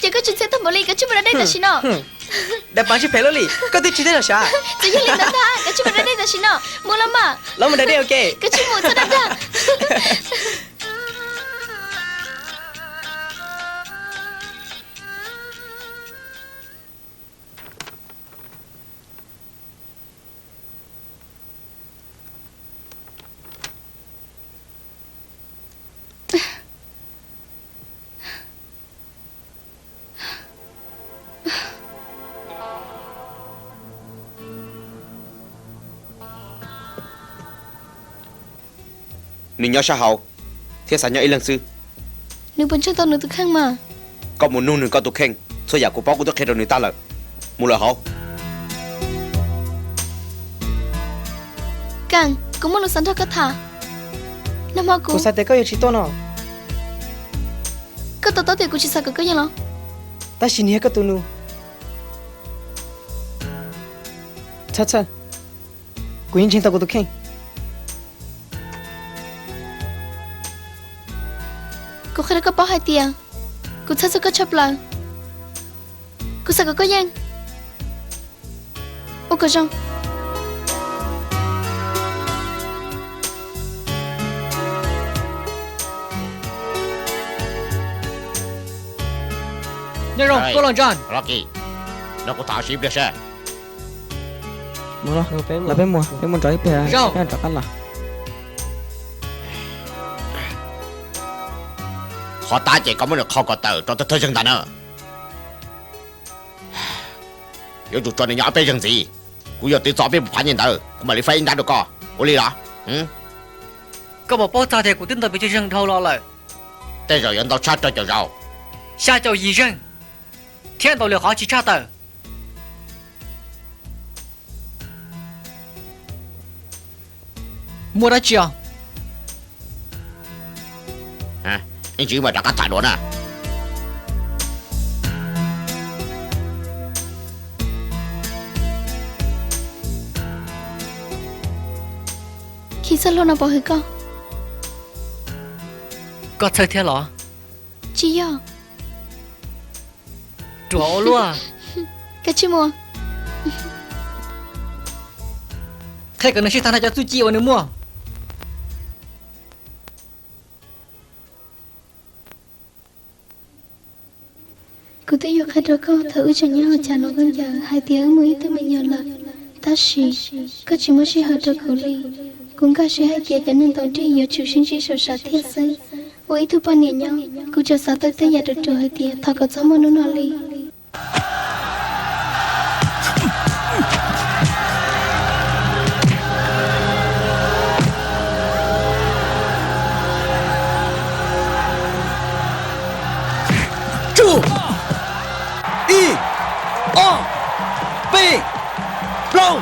Ces koj tsis txhij tag npaum li, koj tsis mus da dej tam sim no. Daim pam tsis phem luaj li, koj twb tsis teb los sav. Txawm yog li ntawd ntag, koj tsis mus da dej tam sim no, mus los mas. Los mus da dej ua ke. Koj tsis mus txhob da dag. Nws nyob sab hauv thiab xav nyob ib leeg xwb. Nws puas ntseeg tau nws tus kheej mas? Koj mus nug nws koj tus kheej, txhua yam kuv paub kuv twb qhia rau nws tag lawm. Mus lawm hauv. Keej, kuv muaj lus xav nrog koj tham. Nag hmo kuv xav tias koj yuav tsis tuaj no. Koj to taub tias kuv tsis xav kom koj yeej los. Tab sis nws yog koj tus nus. Txhawj txhawj, kuv yeej ntseeg tau kuv tus kheej. Kuv qhia rau koj paub hais tias kuv txhawj txog koj tshaj plaws. Kuv xav kom koj yeej. Ua kom zoo. Nyob zoo, koj los ntsa. Los kuv tham sib pliag seb. Los peb mus, peb mus nrov ib pliag, peb rov qab los. Qhov tab ces koj muab nws qhau kom tawm rau thawj thawj zeeg ntag na. Yuav tsum tso nws nyob ob peb zeeg ntxiv. Kuv yog txiv txov peb puas phav nyiaj ntawd kuv mam li faib ib nrab rau koj. Ua li los? Koj puas paub txog tias kuv twb ntaus pes tsawg zeeg dhau los lawm? Tej zaum yuav ntau tshaj rau caum zaus. Xya caum yim zeeg, thiab ntaus lwm qhov tsis tshaj tawm. Muaj dab tsi os? Ib ntsis mam rov qab tham dua na. Khi txoj hlua no pov hwm koj. Koj txhawj thiab los? Tsis yog. Ruam ua luaj. Koj tsis mus. Qhia kom nws sib tag nrho cov txuj ci uas nws muaj. Kuv twb yuav qhia rau koj thaum wb tseem nyob hauv Chas Los Nkauj Ncaws hais tias wb muaj ib tug me nyuam lawm, tab sis koj tsis muab sij hawm rau kuv li. Kuv nkag siab hais tias cov neeg ntaus nrig yuav tsum sib ntsib saum sam thiaj xwb. Ua ib tug poj niam nyob, kuv tsuas xav tau tej yam ruam ruam hais tias thov kom txhob muaj hnub no li. Tsuj! Ib, ob, peb, plaub.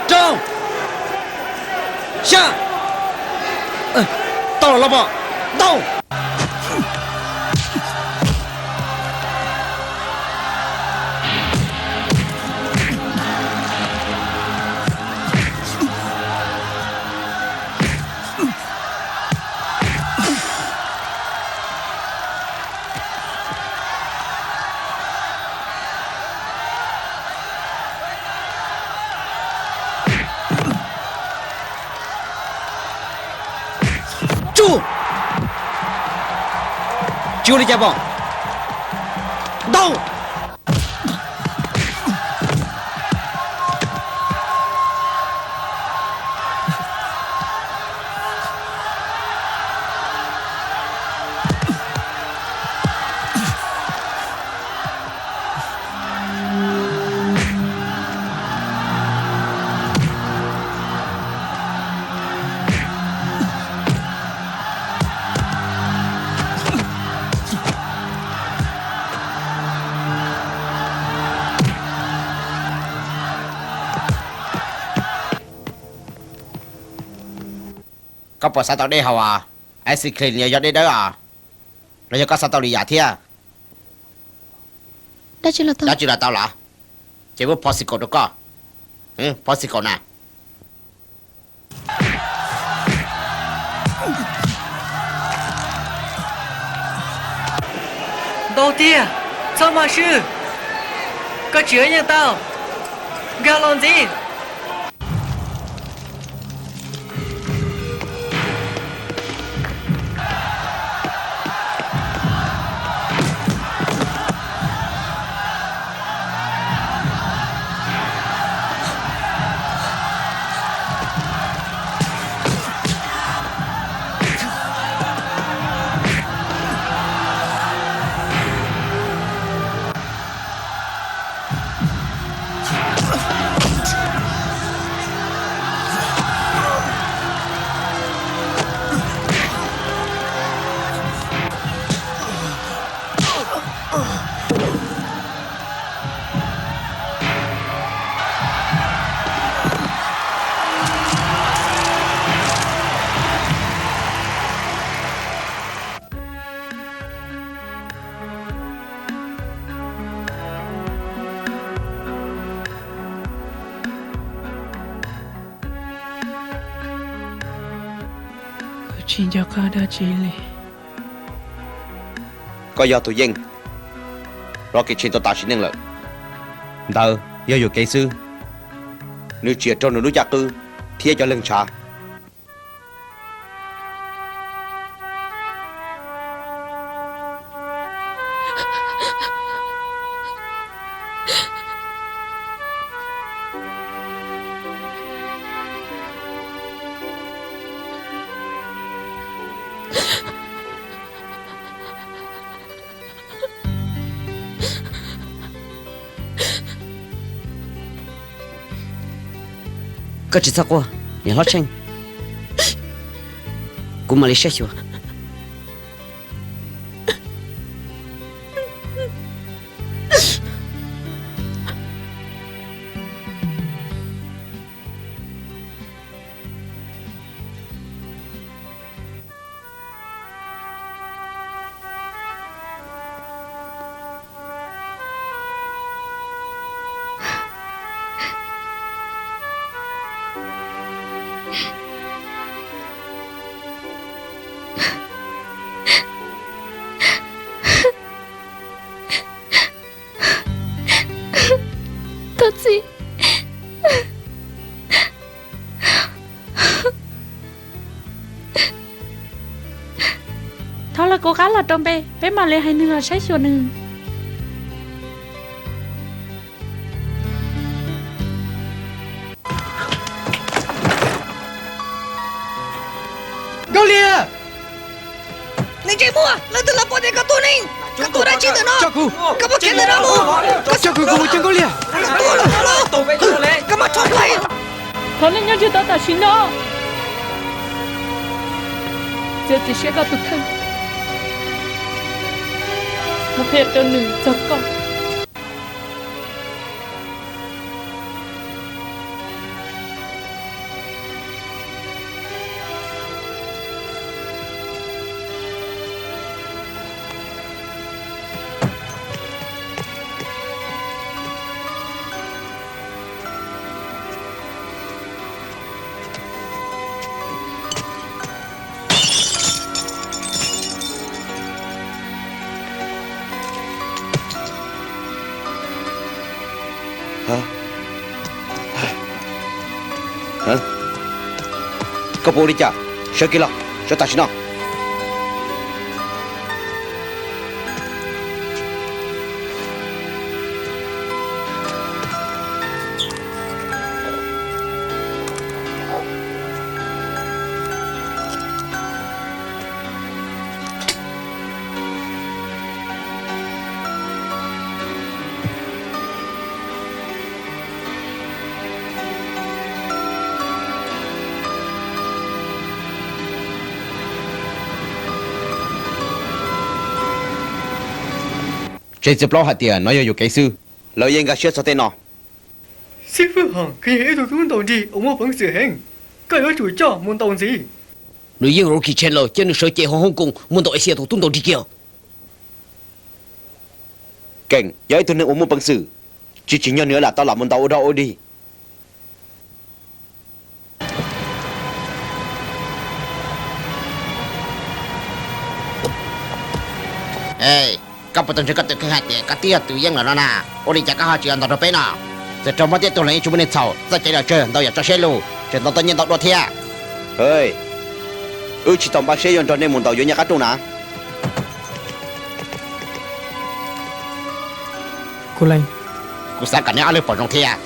Rau. Xya. Tau los los pom. Ntau. Tsuj. Tsis ua li cas pom. Ntau. Koj puas xav tau dej haus as? Ice cream no yog dej dawb as. Los yog koj xav tau lwm yam thiab? Dab tsi los tau los? Ces muab popsicle rau koj. Popsicle na. Ntau tiag, txhob mos swb. Koj tsis yeej tau. Nkag los ntxiv. Kuv tsis nco qab dab tsi li. Koj yog tus yeej Rocky Chin tau tas sim neej lawm. Ntawd yog yuam kev xwb. Nws tsiam raug nws lub caj qwb thiab cov leeg ntshav. Koj tsis txhob quaj, niam hlob Tsheej. Kuv mam li saib xyuas. Thov txim. Thov lawv kuv qab los rau npe, peb mam li hais nws los saib xyuas nws. Nkauj Liag! Nws tseem muaj leej twg los pom tias koj tuag ne? Koj tuaj dab tsi ntawm no? Koj muab kiag ntawm no mus! Koj coj kuv mus coj Nkauj Liag! Koj tuaj los no los! Koj muab rho pais! Thov nej nyob ntsiag to tam sim no. Txiav txim siab koj tus kheej, mus qhia rau nws txog koj. Koj puas ua li cas? Sawv kiag los, sawv tam sim no. Tseb txiv plaub hais tias no yog yuam kev xwb. Lawv yeej nkag siab txog tej no. Xib fwb Hom, koj yog ib tug tub ntaus nrig uas muaj peev xwm heev, koj yuav tsum coj mus ntaus ntxiv. Nws yeej Rocky Chan los, cia nws sawv cev hauv Hong Kong mus ntaus Asia thaum tub ntaus nrig kiag. Keem yog ib tug neeg uas muaj peev xwm, tsis tsim nyog nws lam tau lam mus ntaus ua dog ua dig. Koj puas tau ntseeg koj tus kheej hais tias koj twb yog tus yeej lawm no na? Ua li cas koj ho tsis los ntaus rau peb no? Txawm raug mob thiab tuag los yeej tsis muaj neeg txhaum, txoj kev los tsawg ntau yam tso siab lug, tseem tau tau nyiaj ntau dua thiab. Wb tsis tau npaj siab yuav nrog nej mus ntaus yuav nyab qab rooj na. Kuv xav kom neb ob leeg pom zoo thiab.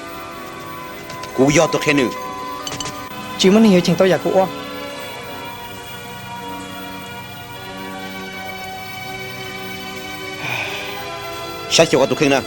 Kuv yog tus qhia nws. Tsis muaj neeg yuav cheem tau yam kuv ua. Saib xyuas koj tus kheej na.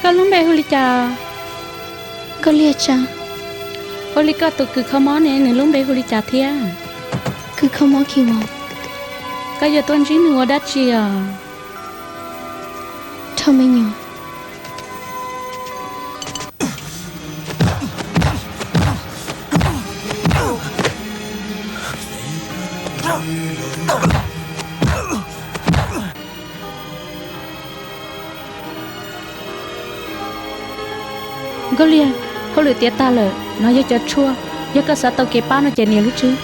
Koj lub npe hu li cas? Nkauj Liag Tsa. Ua li koj tus kws kho mob ne, nws lub npe hu li cas thiab? Kws kho mob Khiv Vos. Koj yuav tuaj ntsib nws ua dab tsi os? Dhau me nyuam. Nkauj Liag, hauj lwm tiav tag lawm, no yog cov tshuaj, yog koj xav tau kev pab no ces nias lub tswb.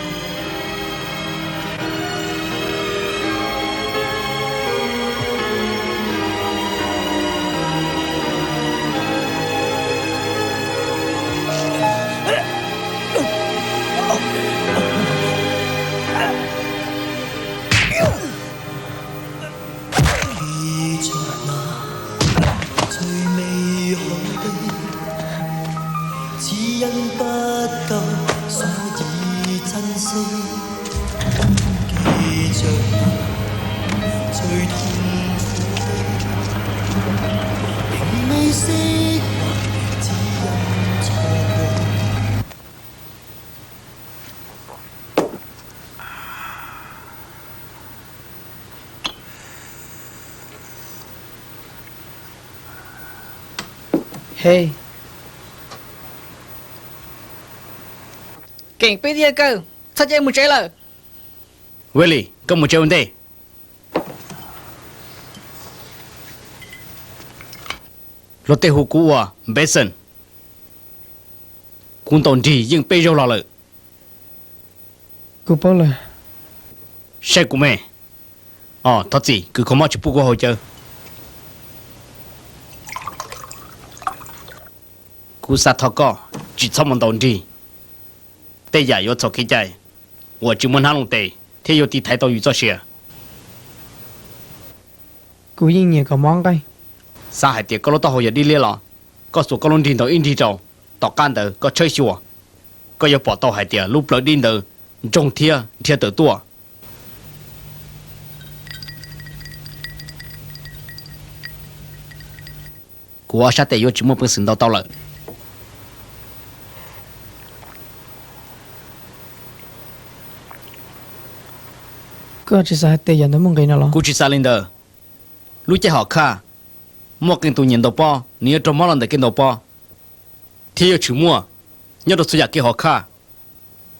He, Keem, peb tiag kawg, txhob caij mus tsev lawm. Willy, koj mus tsev ua ntej. Luag tej hu kuv ua Benson. Kuv ntaus nrig yeej peb zaug los lawm. Kuv paub lawm. Saib kuv me. Os, thov txim, kws kho mob tsis pub kuv haus cawv. Kuv xav thov koj tsis txhob mus ntaus nrig. Tej yam yuav txhaum kev cai uas tsis muaj hnab looj tes thiab yuav tiv thaiv tau yus txoj sia. Kuv yeej nyiam kom mob nqaij. Xav hais tias koj lub taub hau yog dib liab los? Koj xuas koj lub nrig ntaus ib nrig rau, tom qab ntawd koj tshawb xyuas, koj yuav pom tau hais tias lub plawv dib ntawd ntsoog thiab nrhiav tawm tuaj. Kuv ob sab tes yuav tsis muaj peev xwm ntaus tau lawm. Koj tsis xav hais tias yam ntawd muaj nqis no los? Kuv tsis xav li ntawd. Lub caij hom khaj, muaj qee tus nyiam ntaus pob, nws yuav raug mob los ntawm kev ntaus pob, thiab yuav tshwm muaj nyob rau txhua yam kev hom khaj.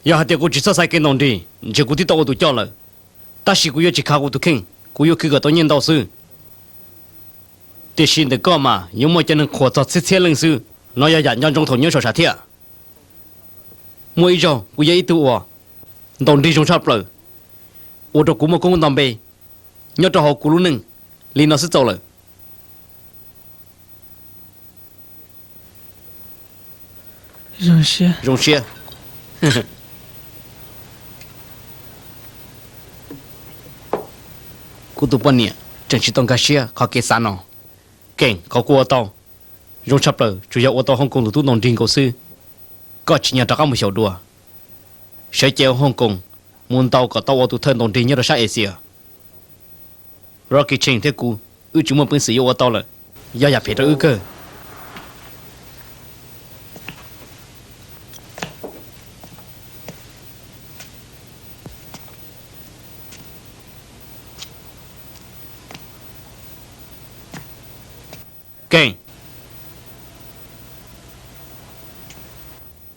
Yog hais tias kuv tsis txhob xaiv kev ntaus nrig, ntshe kuv twb tau ua tus coj lawm. Tab sis kuv yuav tsis khav kuv tus kheej, kuv yuav khwv kom tau nyiaj ntau xwb. Tiam sis ntawm koj mas yuav muaj cov neeg qhuas txog txhiab txhiab leej xwb. No yog yam nco ntsoov thaum nyob saum sam thiaj. Muaj ib zaug kuv yog ib tug uas ntaus nrig zoo tshaj plaws, ua rau kuv muaj koob nto npe nyob rau hauv kuv lub neej li no xwb txaus lawm. Zoo siab. Kuv tus poj niam tseem tsis tau nkag siab qhov kev xav no. Keem, qhov kuv ua tau zoo tshaj plaws tsuas yog ua tau Hong Kong tus tub ntaus nrig nkaus xwb. Koj tsis nyog rov qab mus xyaum dua. Sawv cev ua Hong Kong mus ntaus kom tau ua tus thawj ntaus nrig nyob rau sab Asia. Rocky Cheng thiab kuv, wb tsis muaj peev xwm yuav ua tau lawm. Yog yam phem rau wb kawg. Keem,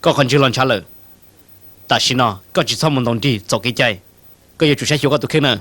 koj qhov ntswg los ntshav lawm. Tam sim no koj tsis txhob mus ntaus nrig txaus kev cai. Koj yuav tsum saib xyuas koj tus kheej na.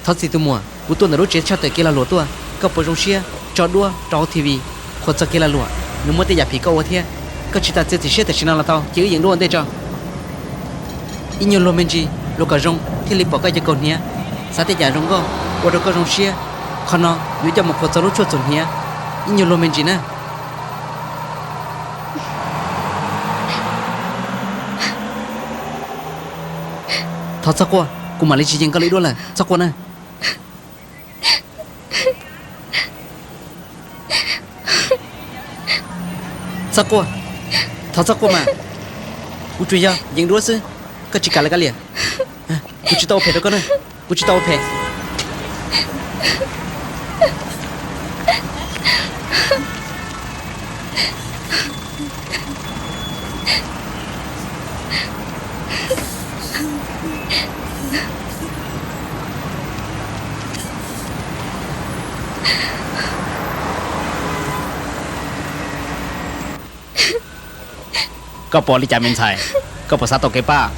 Thov txim tus muam, kuv tuaj ntawm lub tsev tshaj tawm kev lag luam tuaj, koj puas zoo siab tso duab rau hauv T V qhuas txog kev lag luam, nws muaj tej yam phim koj ua thiab. Koj tsis tas txiav txim siab tam sim no los tau, cia wb yeem duab ua ntej tso. Ib nyuag luag me ntsis, luag kom zoo thiaj li pom koj cov kaus hniav, xav tej yam zoo nkauj ua rau koj zoo siab. Qhov no yuav coj mus qhuas txog lub tshuaj txuas hniav. Ib nyuag luag me ntsis na. Thov txhob quaj, kuv mam li tsis yees koj li duab lawm, txhob quaj na. Txhob quaj, thov txhob quaj mas. Kuv tsuas yog yees duab xwb, koj tsis kam lawv kav liam. Kuv tsis tau ua phem rau koj na, kuv tsis tau ua phem. Koj pom li cas me ntxhais? Koj puas xav tau kev pab?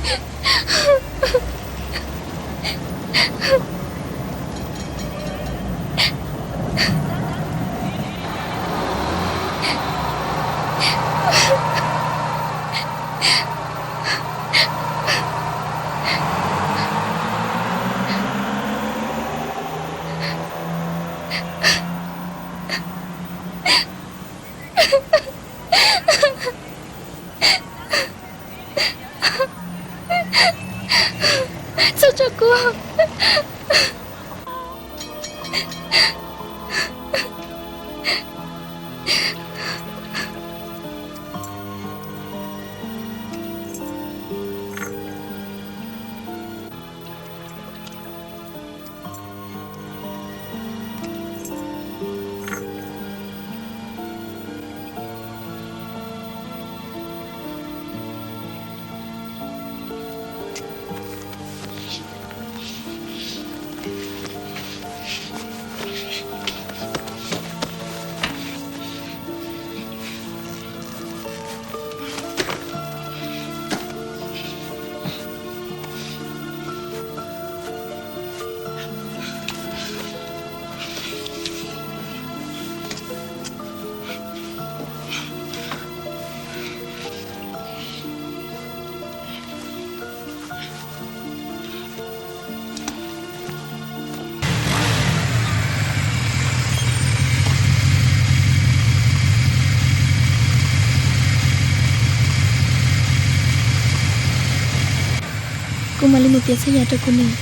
Mam li mus piav txhua yam rau kuv niam.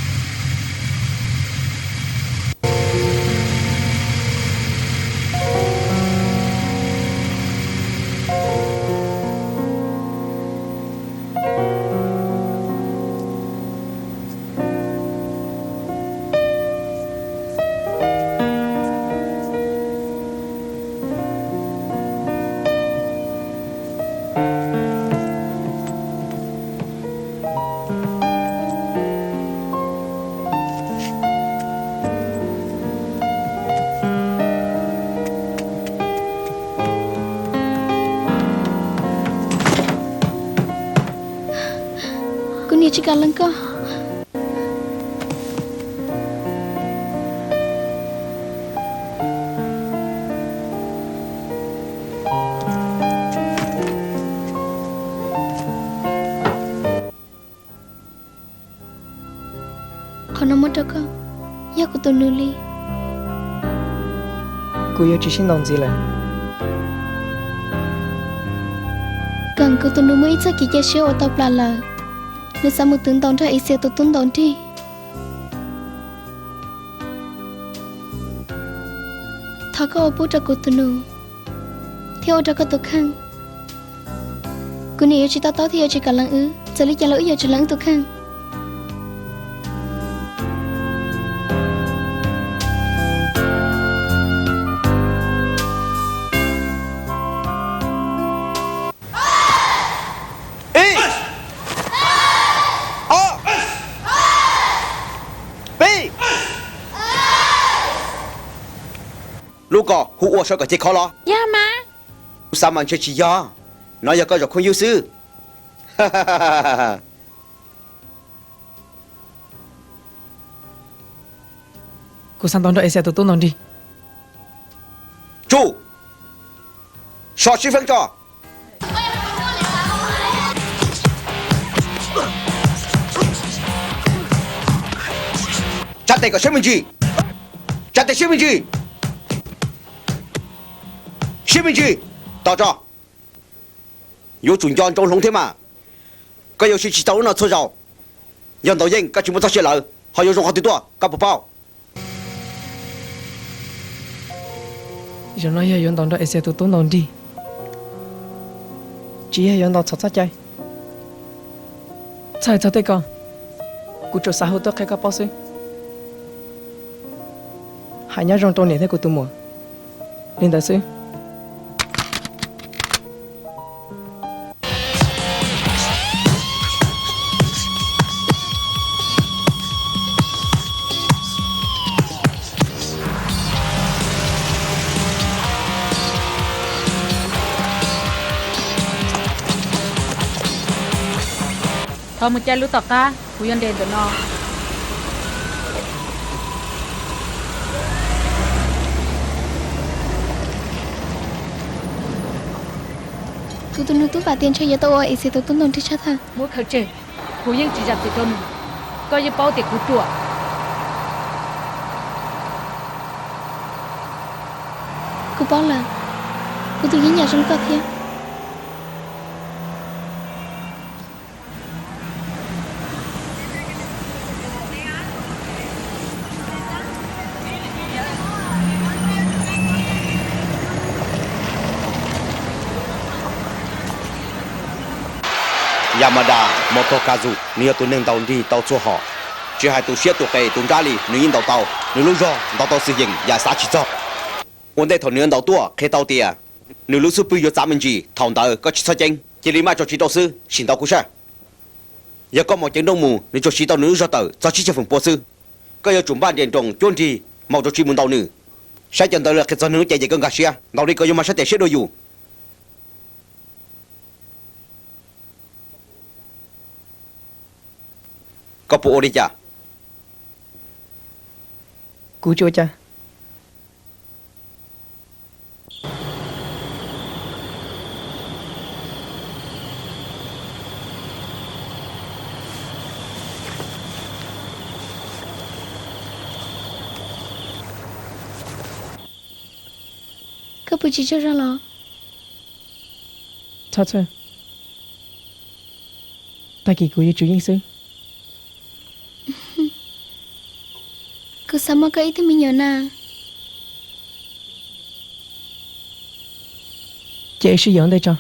Kuv niam tsis kam lees koj. Qhov no muab rau koj, yog kuv tus nus li. Kuv yuav tsis sib ntaus ntxiv lawm. Keem, kuv tus nus muaj ib txoj kev cia siab uas tau plam lawm. Nws xav mus twv ntaus nrog Ixia tus tub ntaus nrig. Thov koj ua pub rau kuv tus nus thiab ua rau koj tus kheej. Kuv niam yuav tsis to taub thiab yuav tsis kam lees wb, txawm li cas los wb yuav tsis lees wb tus kheej. Ib, ob, peb. Lub ko hu ua sawv kom cia khov los? Yog mas. Kuv xav mas ntshe tsis yog. Nov yog koj zaum khoob ywg xwb. Kuv xav ntaus nrog Ixia tus tub ntaus nrig. Tsum! So sib feeb tso! Tsa tes kom siab me ntsis! Tsa tes siab me ntsis! Siab me ntsis! Tos tso! Yuav tsum nco ntsoov hloov thiab mas. Koj yuav siv tsis tau lub no txhua zaus. Yog ntaus yeej koj tsis muaj txoj sia lawm ho yuav zoo qhov twg tuaj, koj puas paub? Zaum no yog yuav ntaus nrog Ixia tus tub ntaus nrig, tsis yog yuav ntaus txhaum txoj cai. Txhawj txog tej ko, kuv tsuas xav hu tuaj qhia koj paub xwb. Hais nyob zoo rau niam thiab kuv tus muam, li ntawd xwb. Thov mus caij lub tom qab, kuv yuav nres ntawm no. Kuv tus nus tub vam tias ntshe yuav tau ua Ixia tus tub ntaus nrig tshaj thawj. Muab khaws tseg, kuv yeej tsis zam txim rau nws. Koj yeej paub tias kuv ruam. Kuv paub lawm, kuv tus yeej yam zoo li koj thiab. Yamada Motokazu, nws yog tus neeg ntaus nrig tau txhua hom, tsis hais tus siab tus qes tus nrab li nws yeej ntaus tau. Nws lub zog ntaus tau xwm yeem yam xav tsis txog. Ua ntej thaum nws yuav ntaus tuaj qhia tau tias nws lub xub pwg yuav txav me ntsis, thaum ntawd koj tsis txhob ceeb, cia li maj tso tsiv rau xwb, sim ntaus kuv saib. Yog koj maum ceev nrooj mus, nws tsuas siv tau nws lub zog tawm txog tsib caug feem pua xwb. Koj yuav tsum npaj nres nroos cuab nrig maum tso tsiv mus ntaus nws, saib cov ntawd lawv qhia txog nws lub cev ces koj nkag siab. Ntaus li ko yuav mag sab tias siab dua yus. Koj puas ua li cas? Kuv tsis ua cas. Koj puas tsis tsaug zog los? Txhob txhawj, tag kis kuv yuav tsum yeej xwb. Xav muaj koj ib tug me nyuam na. Ces sib yuav ua ntej tso.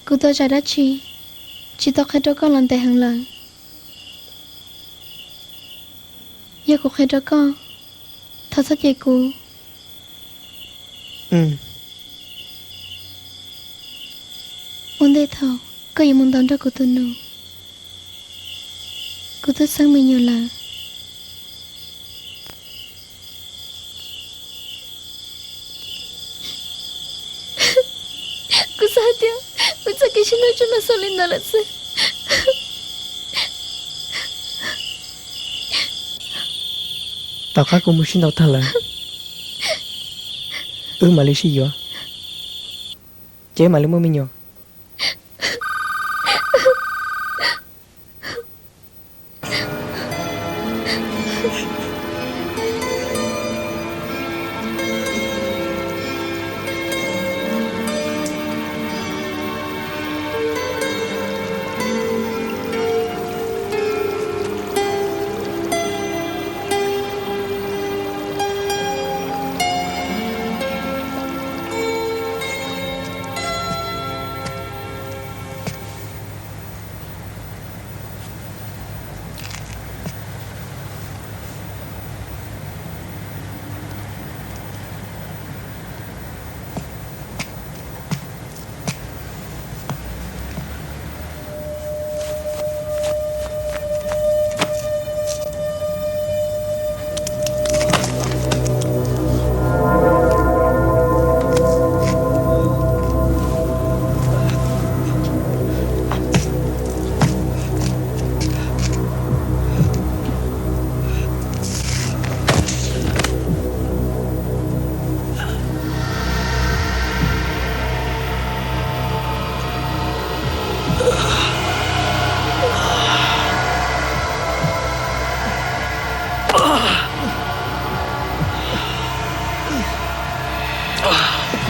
Kuv tuav tsam dab tsi tsis tau qhia rau koj los ntev heev lawm. Yog kuv qhia rau koj, thov txhob cem kuv. Ua ntej thaum koj yuav mus ntaus nrog kuv tus nus, kuv twb xeeb me nyuam lawm. Kuv xav hais tias kuv txoj kev sib nrog tsuas nrog xaus li ntawd lawm xwb. Tom qab kuv mus sib ntaus tag lawm, wb mam li sib yuav, ces wb mam li muaj me nyuam.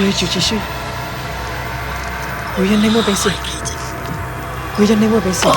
Kuv yog Tswv Tswv Sib, kuv yog neeg muaj peev xwm, kuv yog neeg muaj peev xwm.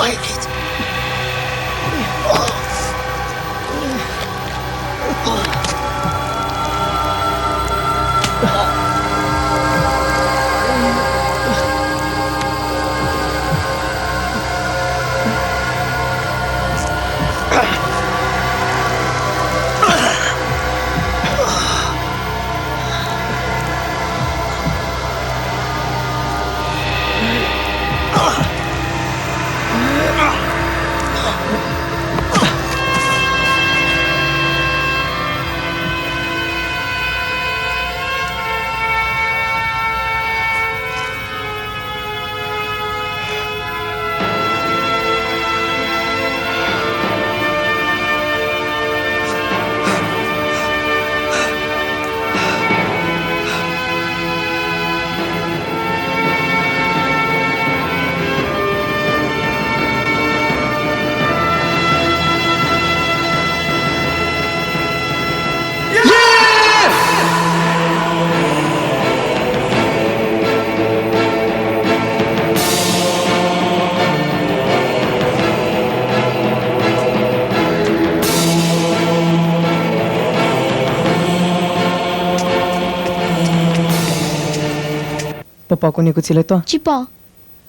Puas pom kuv niam kuv txiv lawv tuaj? Tsis pom,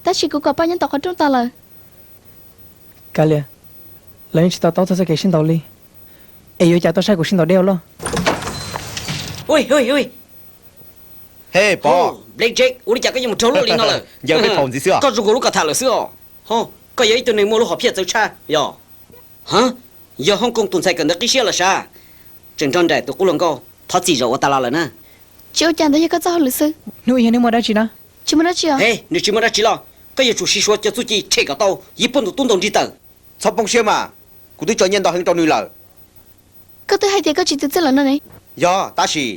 tab sis kuv kom pab nyob tom qhov rooj tas lawm. Kav liam, lawv yeej tsis to taub txog txoj kev sib ntaus li, es yuav cas tuaj saib kuv sib ntaus deb ua luaj. Hej Pov, Blackjack, ua li cas koj yuav mus raug luaj li no lawm? Ncaws peb phaum ntxiv xwb os. Koj zoo nkaus lub kav tham lawm xwb os. Ho, koj yog ib tug neeg muaj lub hom phiaj txawv tshaj yog. Ha, yog Hong Kong tus ntxhais kawm ntawv qib siab los sav, tseem nrog nraim tus qub hluas nkauj thov txim zaum ua tas los lawm na. Tsis ua cas ntawd, yog koj txoj hauj lwm xwb. Hnub ib yog nws muaj dab tsi na? Tsis muaj dab tsi os. He, nws tsis muaj dab tsi los koj yuav tsum sib suav cov txuj ci tshem kom tau, yeej pub nws tub ntaus nrig tawm. Txhob poob siab mas, kuv twb tso nyiaj ntau heev rau nws lawm. Koj twb hais tias koj tsis twv txwj lawm no ne. Yog, tab sis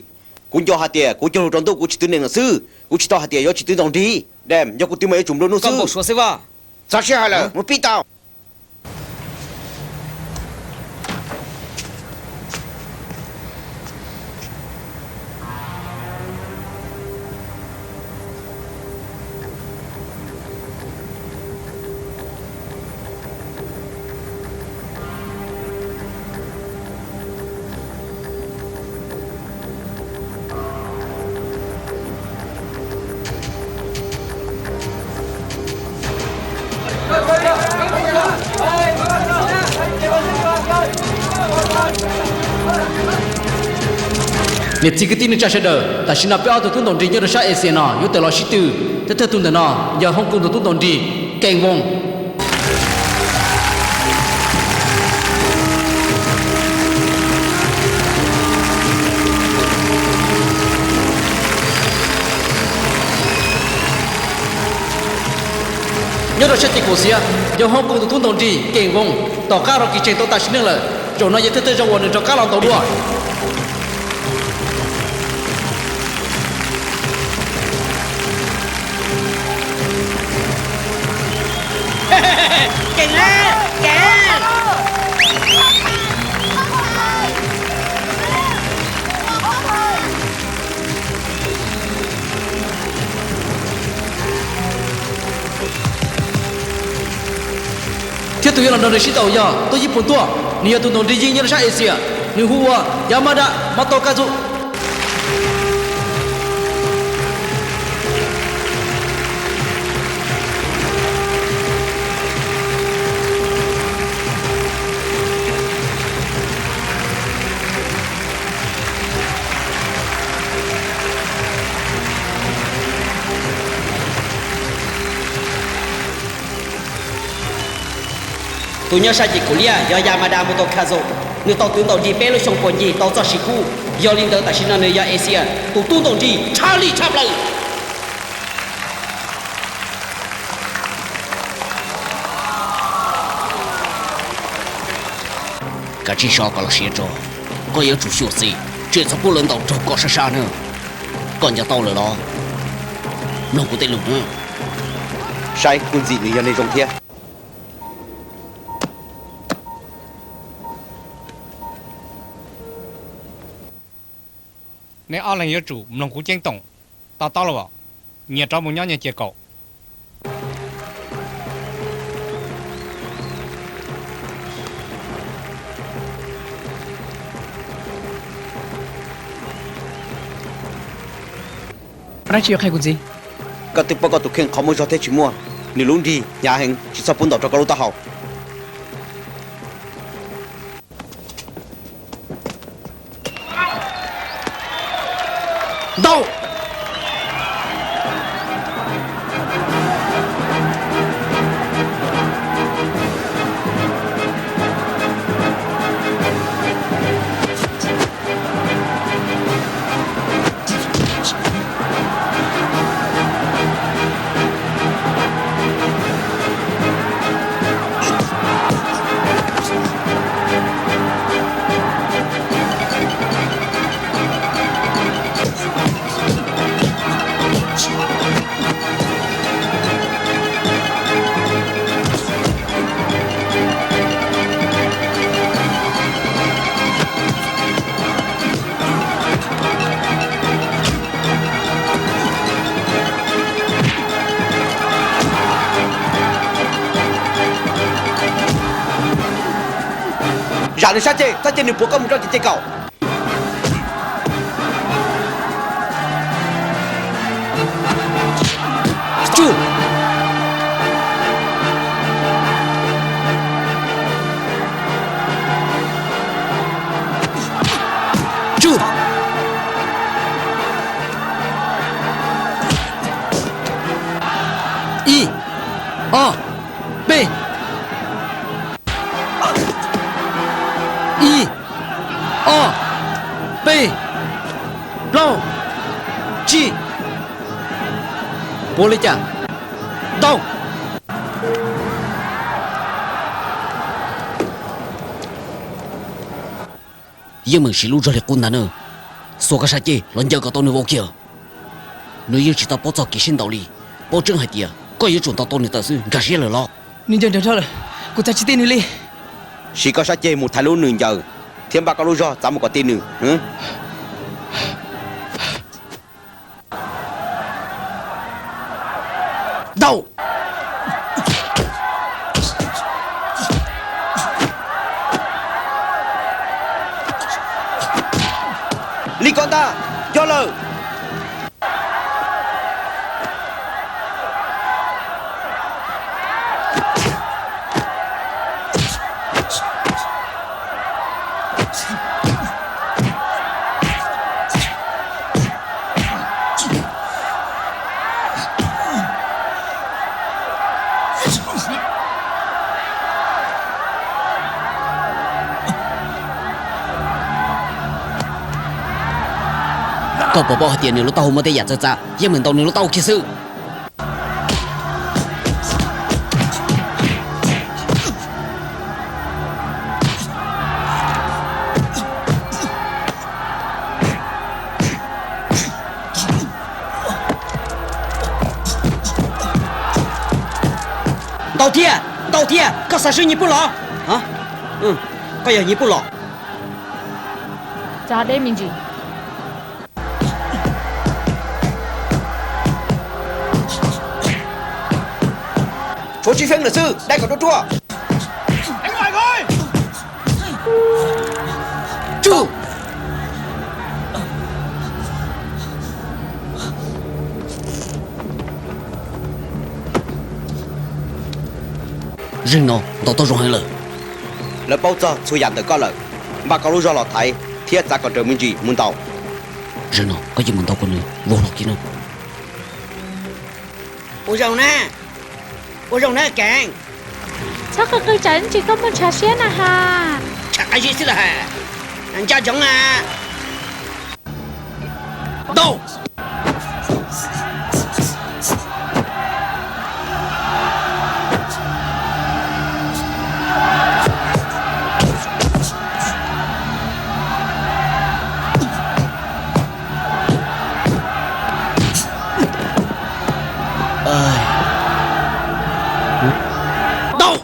kuv nco hais tias kuv cog lus rau ntuj kuv tsis twv nees lawm xwb, kuv tsis tau hais tias yuav tsis twv ntaus nrig. Dem, yog kuv twv mas yuav tsum nplua nuj xwb. Koj npau suav xwb as. Txog sij hawm lawm, mus pib tau. Niam txiv kwv tij neej tsa sawv daws, tam sim no peb ob tug tub ntaus nrig nyob rau sab Asia no yuav tawm los sib tw. Thawj thawj tug ntawm no yog Hong Kong tus tub ntaus nrig Keem Voos. Nyob rau sab ceg kaum xiav yog Hong Kong tus tub ntaus nrig Keem Voos, tom qab rau kev tseem tau tas sim neej lawm, zaum no yog thawj thawj zaug uas nws rov qab los ntaus dua. Thiab tus yuav los nrog nws sib tw yog tub Yij Pooj tuaj, nws yog tus ntaus nrig yeej nyob rau sab Asia, nws hu ua Yamada Motokazu. Tus nyob sab ceg kaum liab yog Yamada Motokazu, nws tau twv ntaus nrig peb lub xyoo puag ncig tau txoj sia kub. Yog li ntawd tam sim no nws yog Asia tus tub ntaus nrig tshaj lij tshaj plaws. Kav tsij so kom loj siab tso, koj yuav tsum xyuam xim, tsis txhob pub lawv ntaus raug koj sab sab na. Koj nco tau lawm los? Mloog kuv tej lus na. Saib kuj ntxim nws yog neeg zoo thiab. Nej ob leeg yuav tsum mloog kuv ceeb toom. To taub los, nyias rov mus nyob nyias ceg kaum. Dab tsi yuav qhia kuv ntxiv? Koj twb paub koj tus kheej qhov muaj zog thiab tsis muaj, nws lub nrig hnyav heev, tsis txhob pub ntaus rau koj lub taub hau. Ntaus! Zam nws sab ceg, txhob cia nws puav koj mus rau ceg kaum. Tsum! Tsum! Ib, ob, peb. Ib, ob, peb, plaub, tsib. Puav li cas? Ntaus! Yeej meem siv lub zog li qub ntag na. Xuas koj sab ceg los ncaws kom tau nws vau kiag. Nws yeej tsis tau paub txoj kev sib ntaus li. Paub tseeb hais tias koj yuav tsum ntaus tau nws tawm xwb, nkag siab lawm los? Nws ncaws nrawm dhau lawm, kuv txav tsis ti nws li. Siv koj sab ceg mus thaiv lub nws ncaws thiab npaj koj lub zog txav mus kom ti nws. Ntaus! Li ko ntag, yog lawm. Koj puas paub hais tias nws lub taub hau muaj tej yam txawv txav, yeej meem ntaus nws lub taub hau kiag xwb. Ntaus thiab, ntaus thiab, koj xav swb Nyiaj Pub los? Koj yog Nyiaj Pub los? Txav deb me ntsis. Tshuav tsib feeb lawm xwb, dai kom ruaj ruaj. Tsuj! Zeeg no ntaus tau zoo heev lawm. Lawv paub txog txhua yam ntawm koj lawm, npaj koj lub zog los thaiv thiab txav kom raws me ntsis mus ntaus. Zeeg no koj cia mus ntaus kom nws vau hlo kiag na. Ua zoo na, ua zoo na Keev. Txhob qw qw tsam ntsis koj muaj ntshav siab na has. Tshaj qab zib xwb los hais, nco ntsoov na. Ntaus! Ntaus!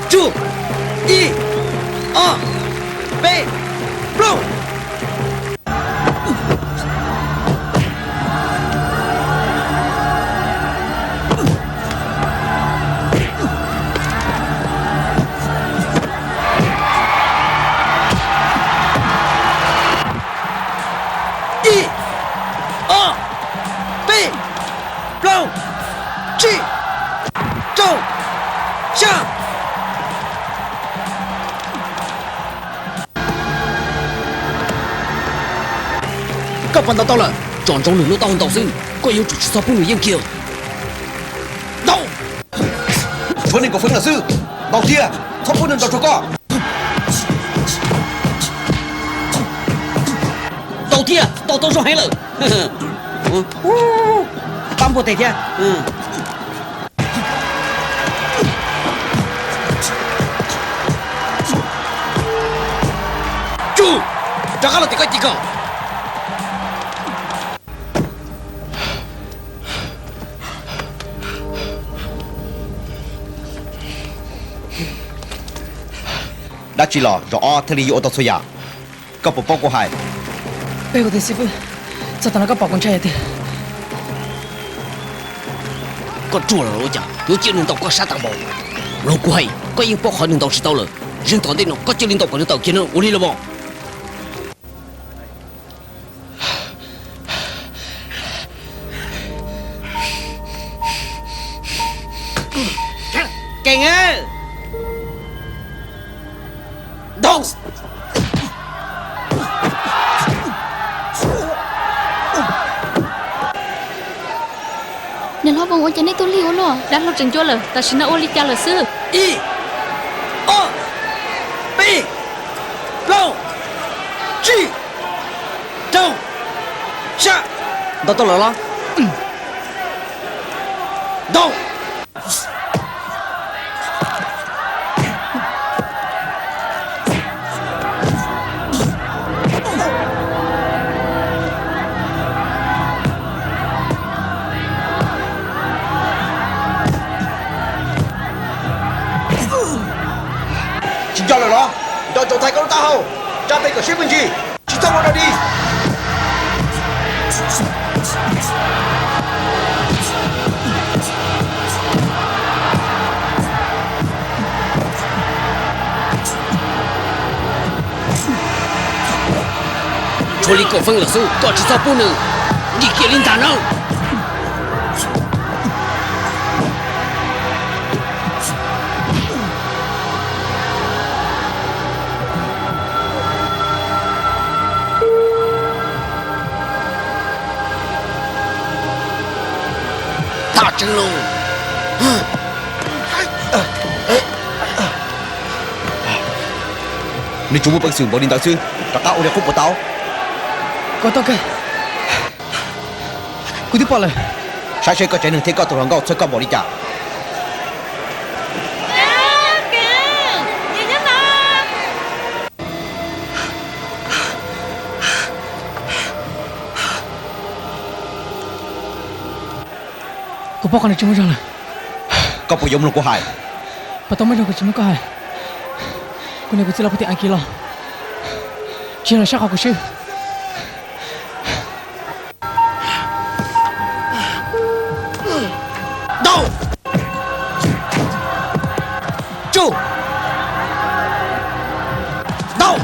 Tsuj! Ib, ob, peb, plaub! Ib, ob, peb, plaub, tsib, rau, xya. Koj puas ntaus tau lawm? Tsom ntsoov nws lub taub hau ntaus xwb, koj yuav tsum tsis txhob pub nws yeej kiag. Ntaus! Tshuav nees nkaum feeb lawm xwb, ntaus thiab, txhob pub nws ntaus rau koj. Ntaus thiab, ntaus tau zoo heev lawm. Pab npuaj tes thiab. Tsuj! Rov qab los tim koj ci kom. Dab tsi los zaum ob thiaj li yuav ua tau txhua yam? Koj puas paub kuv hais? Peb ua tes xib fwb, txog tav no koj pom kuv ntshai tiag. Koj ruam lawm los ua cas yuav cia nws ntaus koj sab tag npaum? Los kuv hais, koj yeej paub qhov nws ntaus tsis tau lawm, zeeg tom ntej no koj cia li ntaus kom nws tawm kiag no, ua li los mas. Keev, ntaus! Niam hlob Voos, ua cas nej tuaj lig ua luaj? Dab hlau tseem ncua lawm, tam sim no ua li cas lawm xwb? Ib, ob, peb, plaub, tsib, rau, xya. Ntaus tau lawm los? Ntaus! Tsis nco lawm los? Nco ntsoov thaiv koj lub taub hau, tsa tes kom siab me ntsis, tsis txhob ua dog dig. Tshuav li kaum feeb lawm xwb, koj tsis txhob pub nws dim kiag li ntag nawb. Thaj tswj lus. Nws tsuas muaj peev xwm npaum li ntawd xwb, rov qab ua li qub puas tau? Koj tau kawg. Kuv twb pom lawm. Saib seb koj tsev neeg thiab koj tus hluas nkauj txhawj koj npaum li cas. Kuv paub qhov nws tsis muaj zog lawm. Koj puas yuav mloog kuv hais? Puas tau muaj zog kuv tsis mloog koj hais. Kuv niam kuv txiv los puag tim Askiv los, tsis yog los saib qhov kuv swb. Ntaus! Tsuj! Ntaus!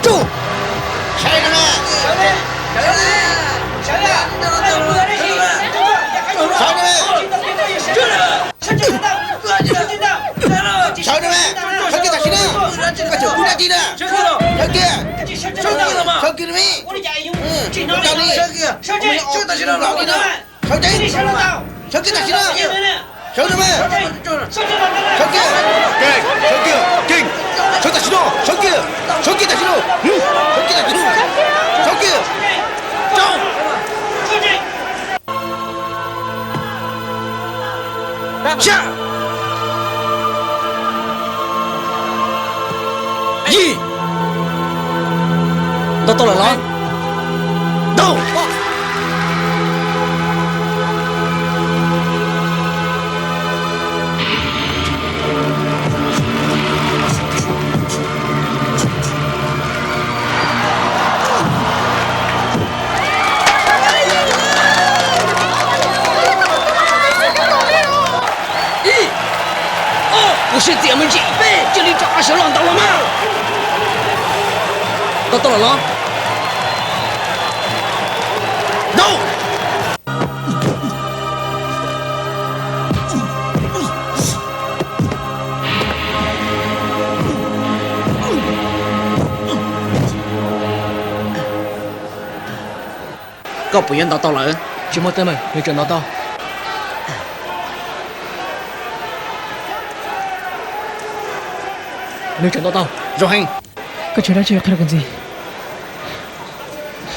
Tsuj! Sawv daws, sawv daws, sawv kiag tam sim no, sawv kiag tam sim no, koj tseem pub dab tsi na, sawv kiag, sawv kiag, sawv kiag, sawv kiag, sawv kiag, sawv kiag tam sim no, sawv kiag tam sim no, sawv kiag, sawv kiag, sawv kiag, sawv tam sim no, sawv kiag, sawv kiag tam sim no, sawv kiag tam sim no, sawv kiag, tau. Xya, yim, ntaus tau lawm los? Ntaus. Ib, ob, ua siab txias me ntsis, peb, cia li rov qab sawv los ntaus los mas. Tau tau los los? Ntaus. Koj puas yuav ntaus tau lawm? Tsis muaj teeb meem, nws tseem ntaus tau. Nws tseem ntaus tau. Zoo heev. Koj tsis muaj dab tsi qhia rau kuv ntxiv.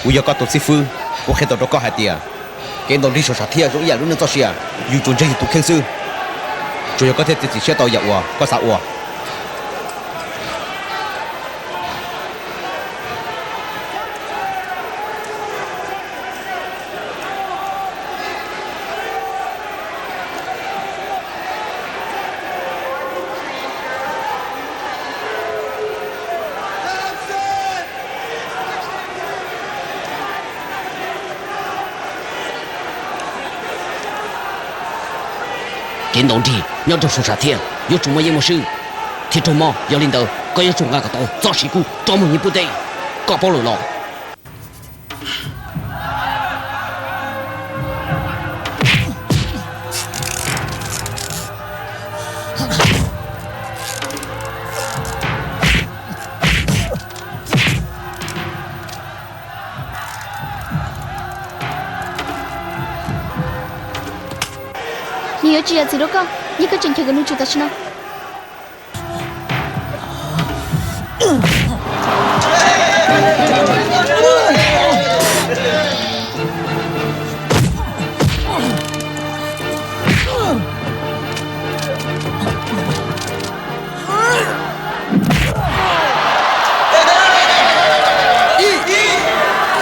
Kuv yog koj tus xib fwb, kuv qhia tau rau koj hais tias kev ntaus nrig saum sam thiaj zoo ib yam lub neej txoj sia, yus tsuas ntseeg yus tus kheej xwb. Tsuas yog koj thiaj txiav txim siab tau yam uas koj xav ua. Kev ntaus nrig nyob rau saum sam thiaj yuav tsum muaj yeej muaj swb thiab raug mob, yog li ntawd koj yuav tsum nqa kom tau txoj siv kub rov mus nyiv puag teb. Koj paub lawm los? Nws yuav tsis yam txim rau koj, yog koj tseem chaw kom nws tsum tam sim no. Ib,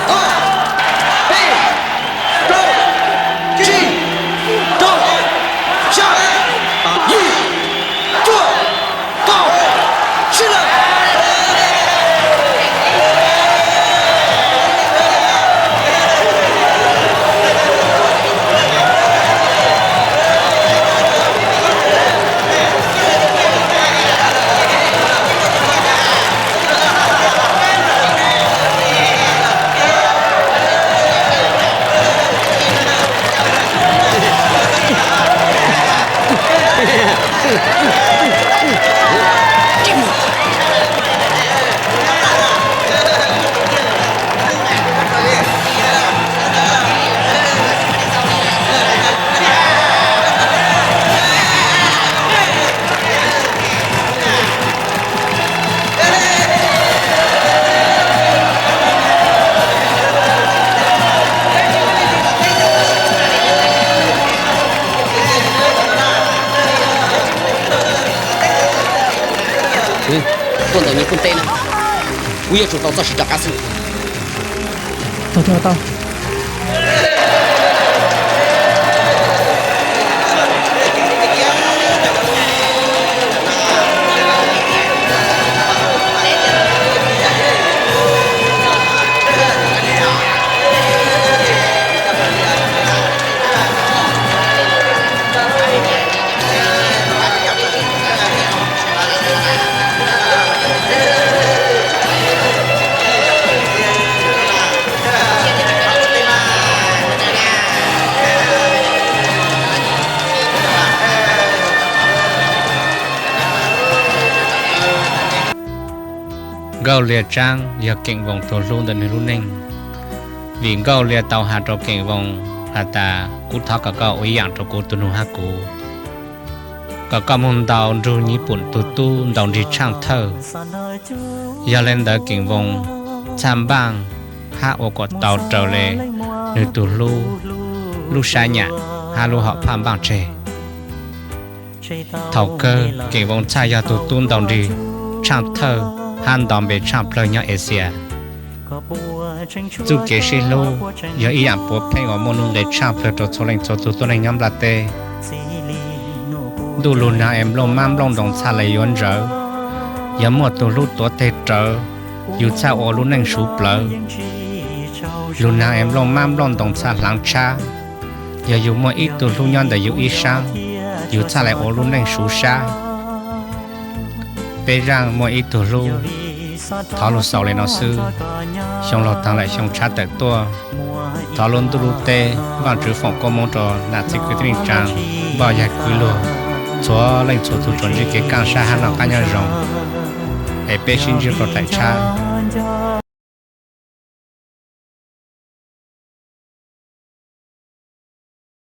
ob, peb, plaub, tsib, rau, xya, yim. Kuv yuav tsum tau txoj sia rov qab xwb. Nkauj Lias tsaab yog Keem Voos tug hlub ntawm nwg lub neej, vim Nkauj Lias tau has rua Keem Voos has tas, kuv thov kom koj ua ib yaam rua kuv tug nug hab kuv, kom koj moog ntaus nrug Nyij Pooj tug tub ntaus nrig tshaaj thawj. Yog le ntawd Keem Voos txhaj npaaj hab ua kom tau raws le nwg tug hlub lub sab nyam hab lub hom phaj npaaj tseg. Thaus kawg Keem Voos txhaj yog tug tub ntaus nrig tshaaj thawj hab nto npe tshaaj plawg nyob Asia. Txuj kev sib hlub yog ib yaam puav pheej uas muaj nuj nqes tshaaj plawg rua txhua leej txhua tug tuab neeg nyob nplaj teb. Ntuj lug naag es nplooj mab nplooj ntoos txhaj le yuav ntsawv. Yog muaj tug hlub tuav teg rawv, yug txhaj ua lub neej suv plawv. Lug naag es nplooj mab nplooj ntoos txhaj hlaav tshab. Yog yug muaj ib tug hlub nyob ntawm yug ib saab, yug txhaj le ua lub neej suv sab. Peb zaaj muaj ib tug hlub. Thov lug xaus le no xwb. Xyoo laug taag lawm xyoo tshab tawm tuaj. Thov lub ntuj lub teb Vaajtswv foom koob moov rua nam txiv kwv tij neej tsaa, npoj yawg kwv luag, txhua leej txhua tug tsuas ntsib kev kaaj sab hab noj qaab nyob zoo, es peb sib ntsib rua daim tshab.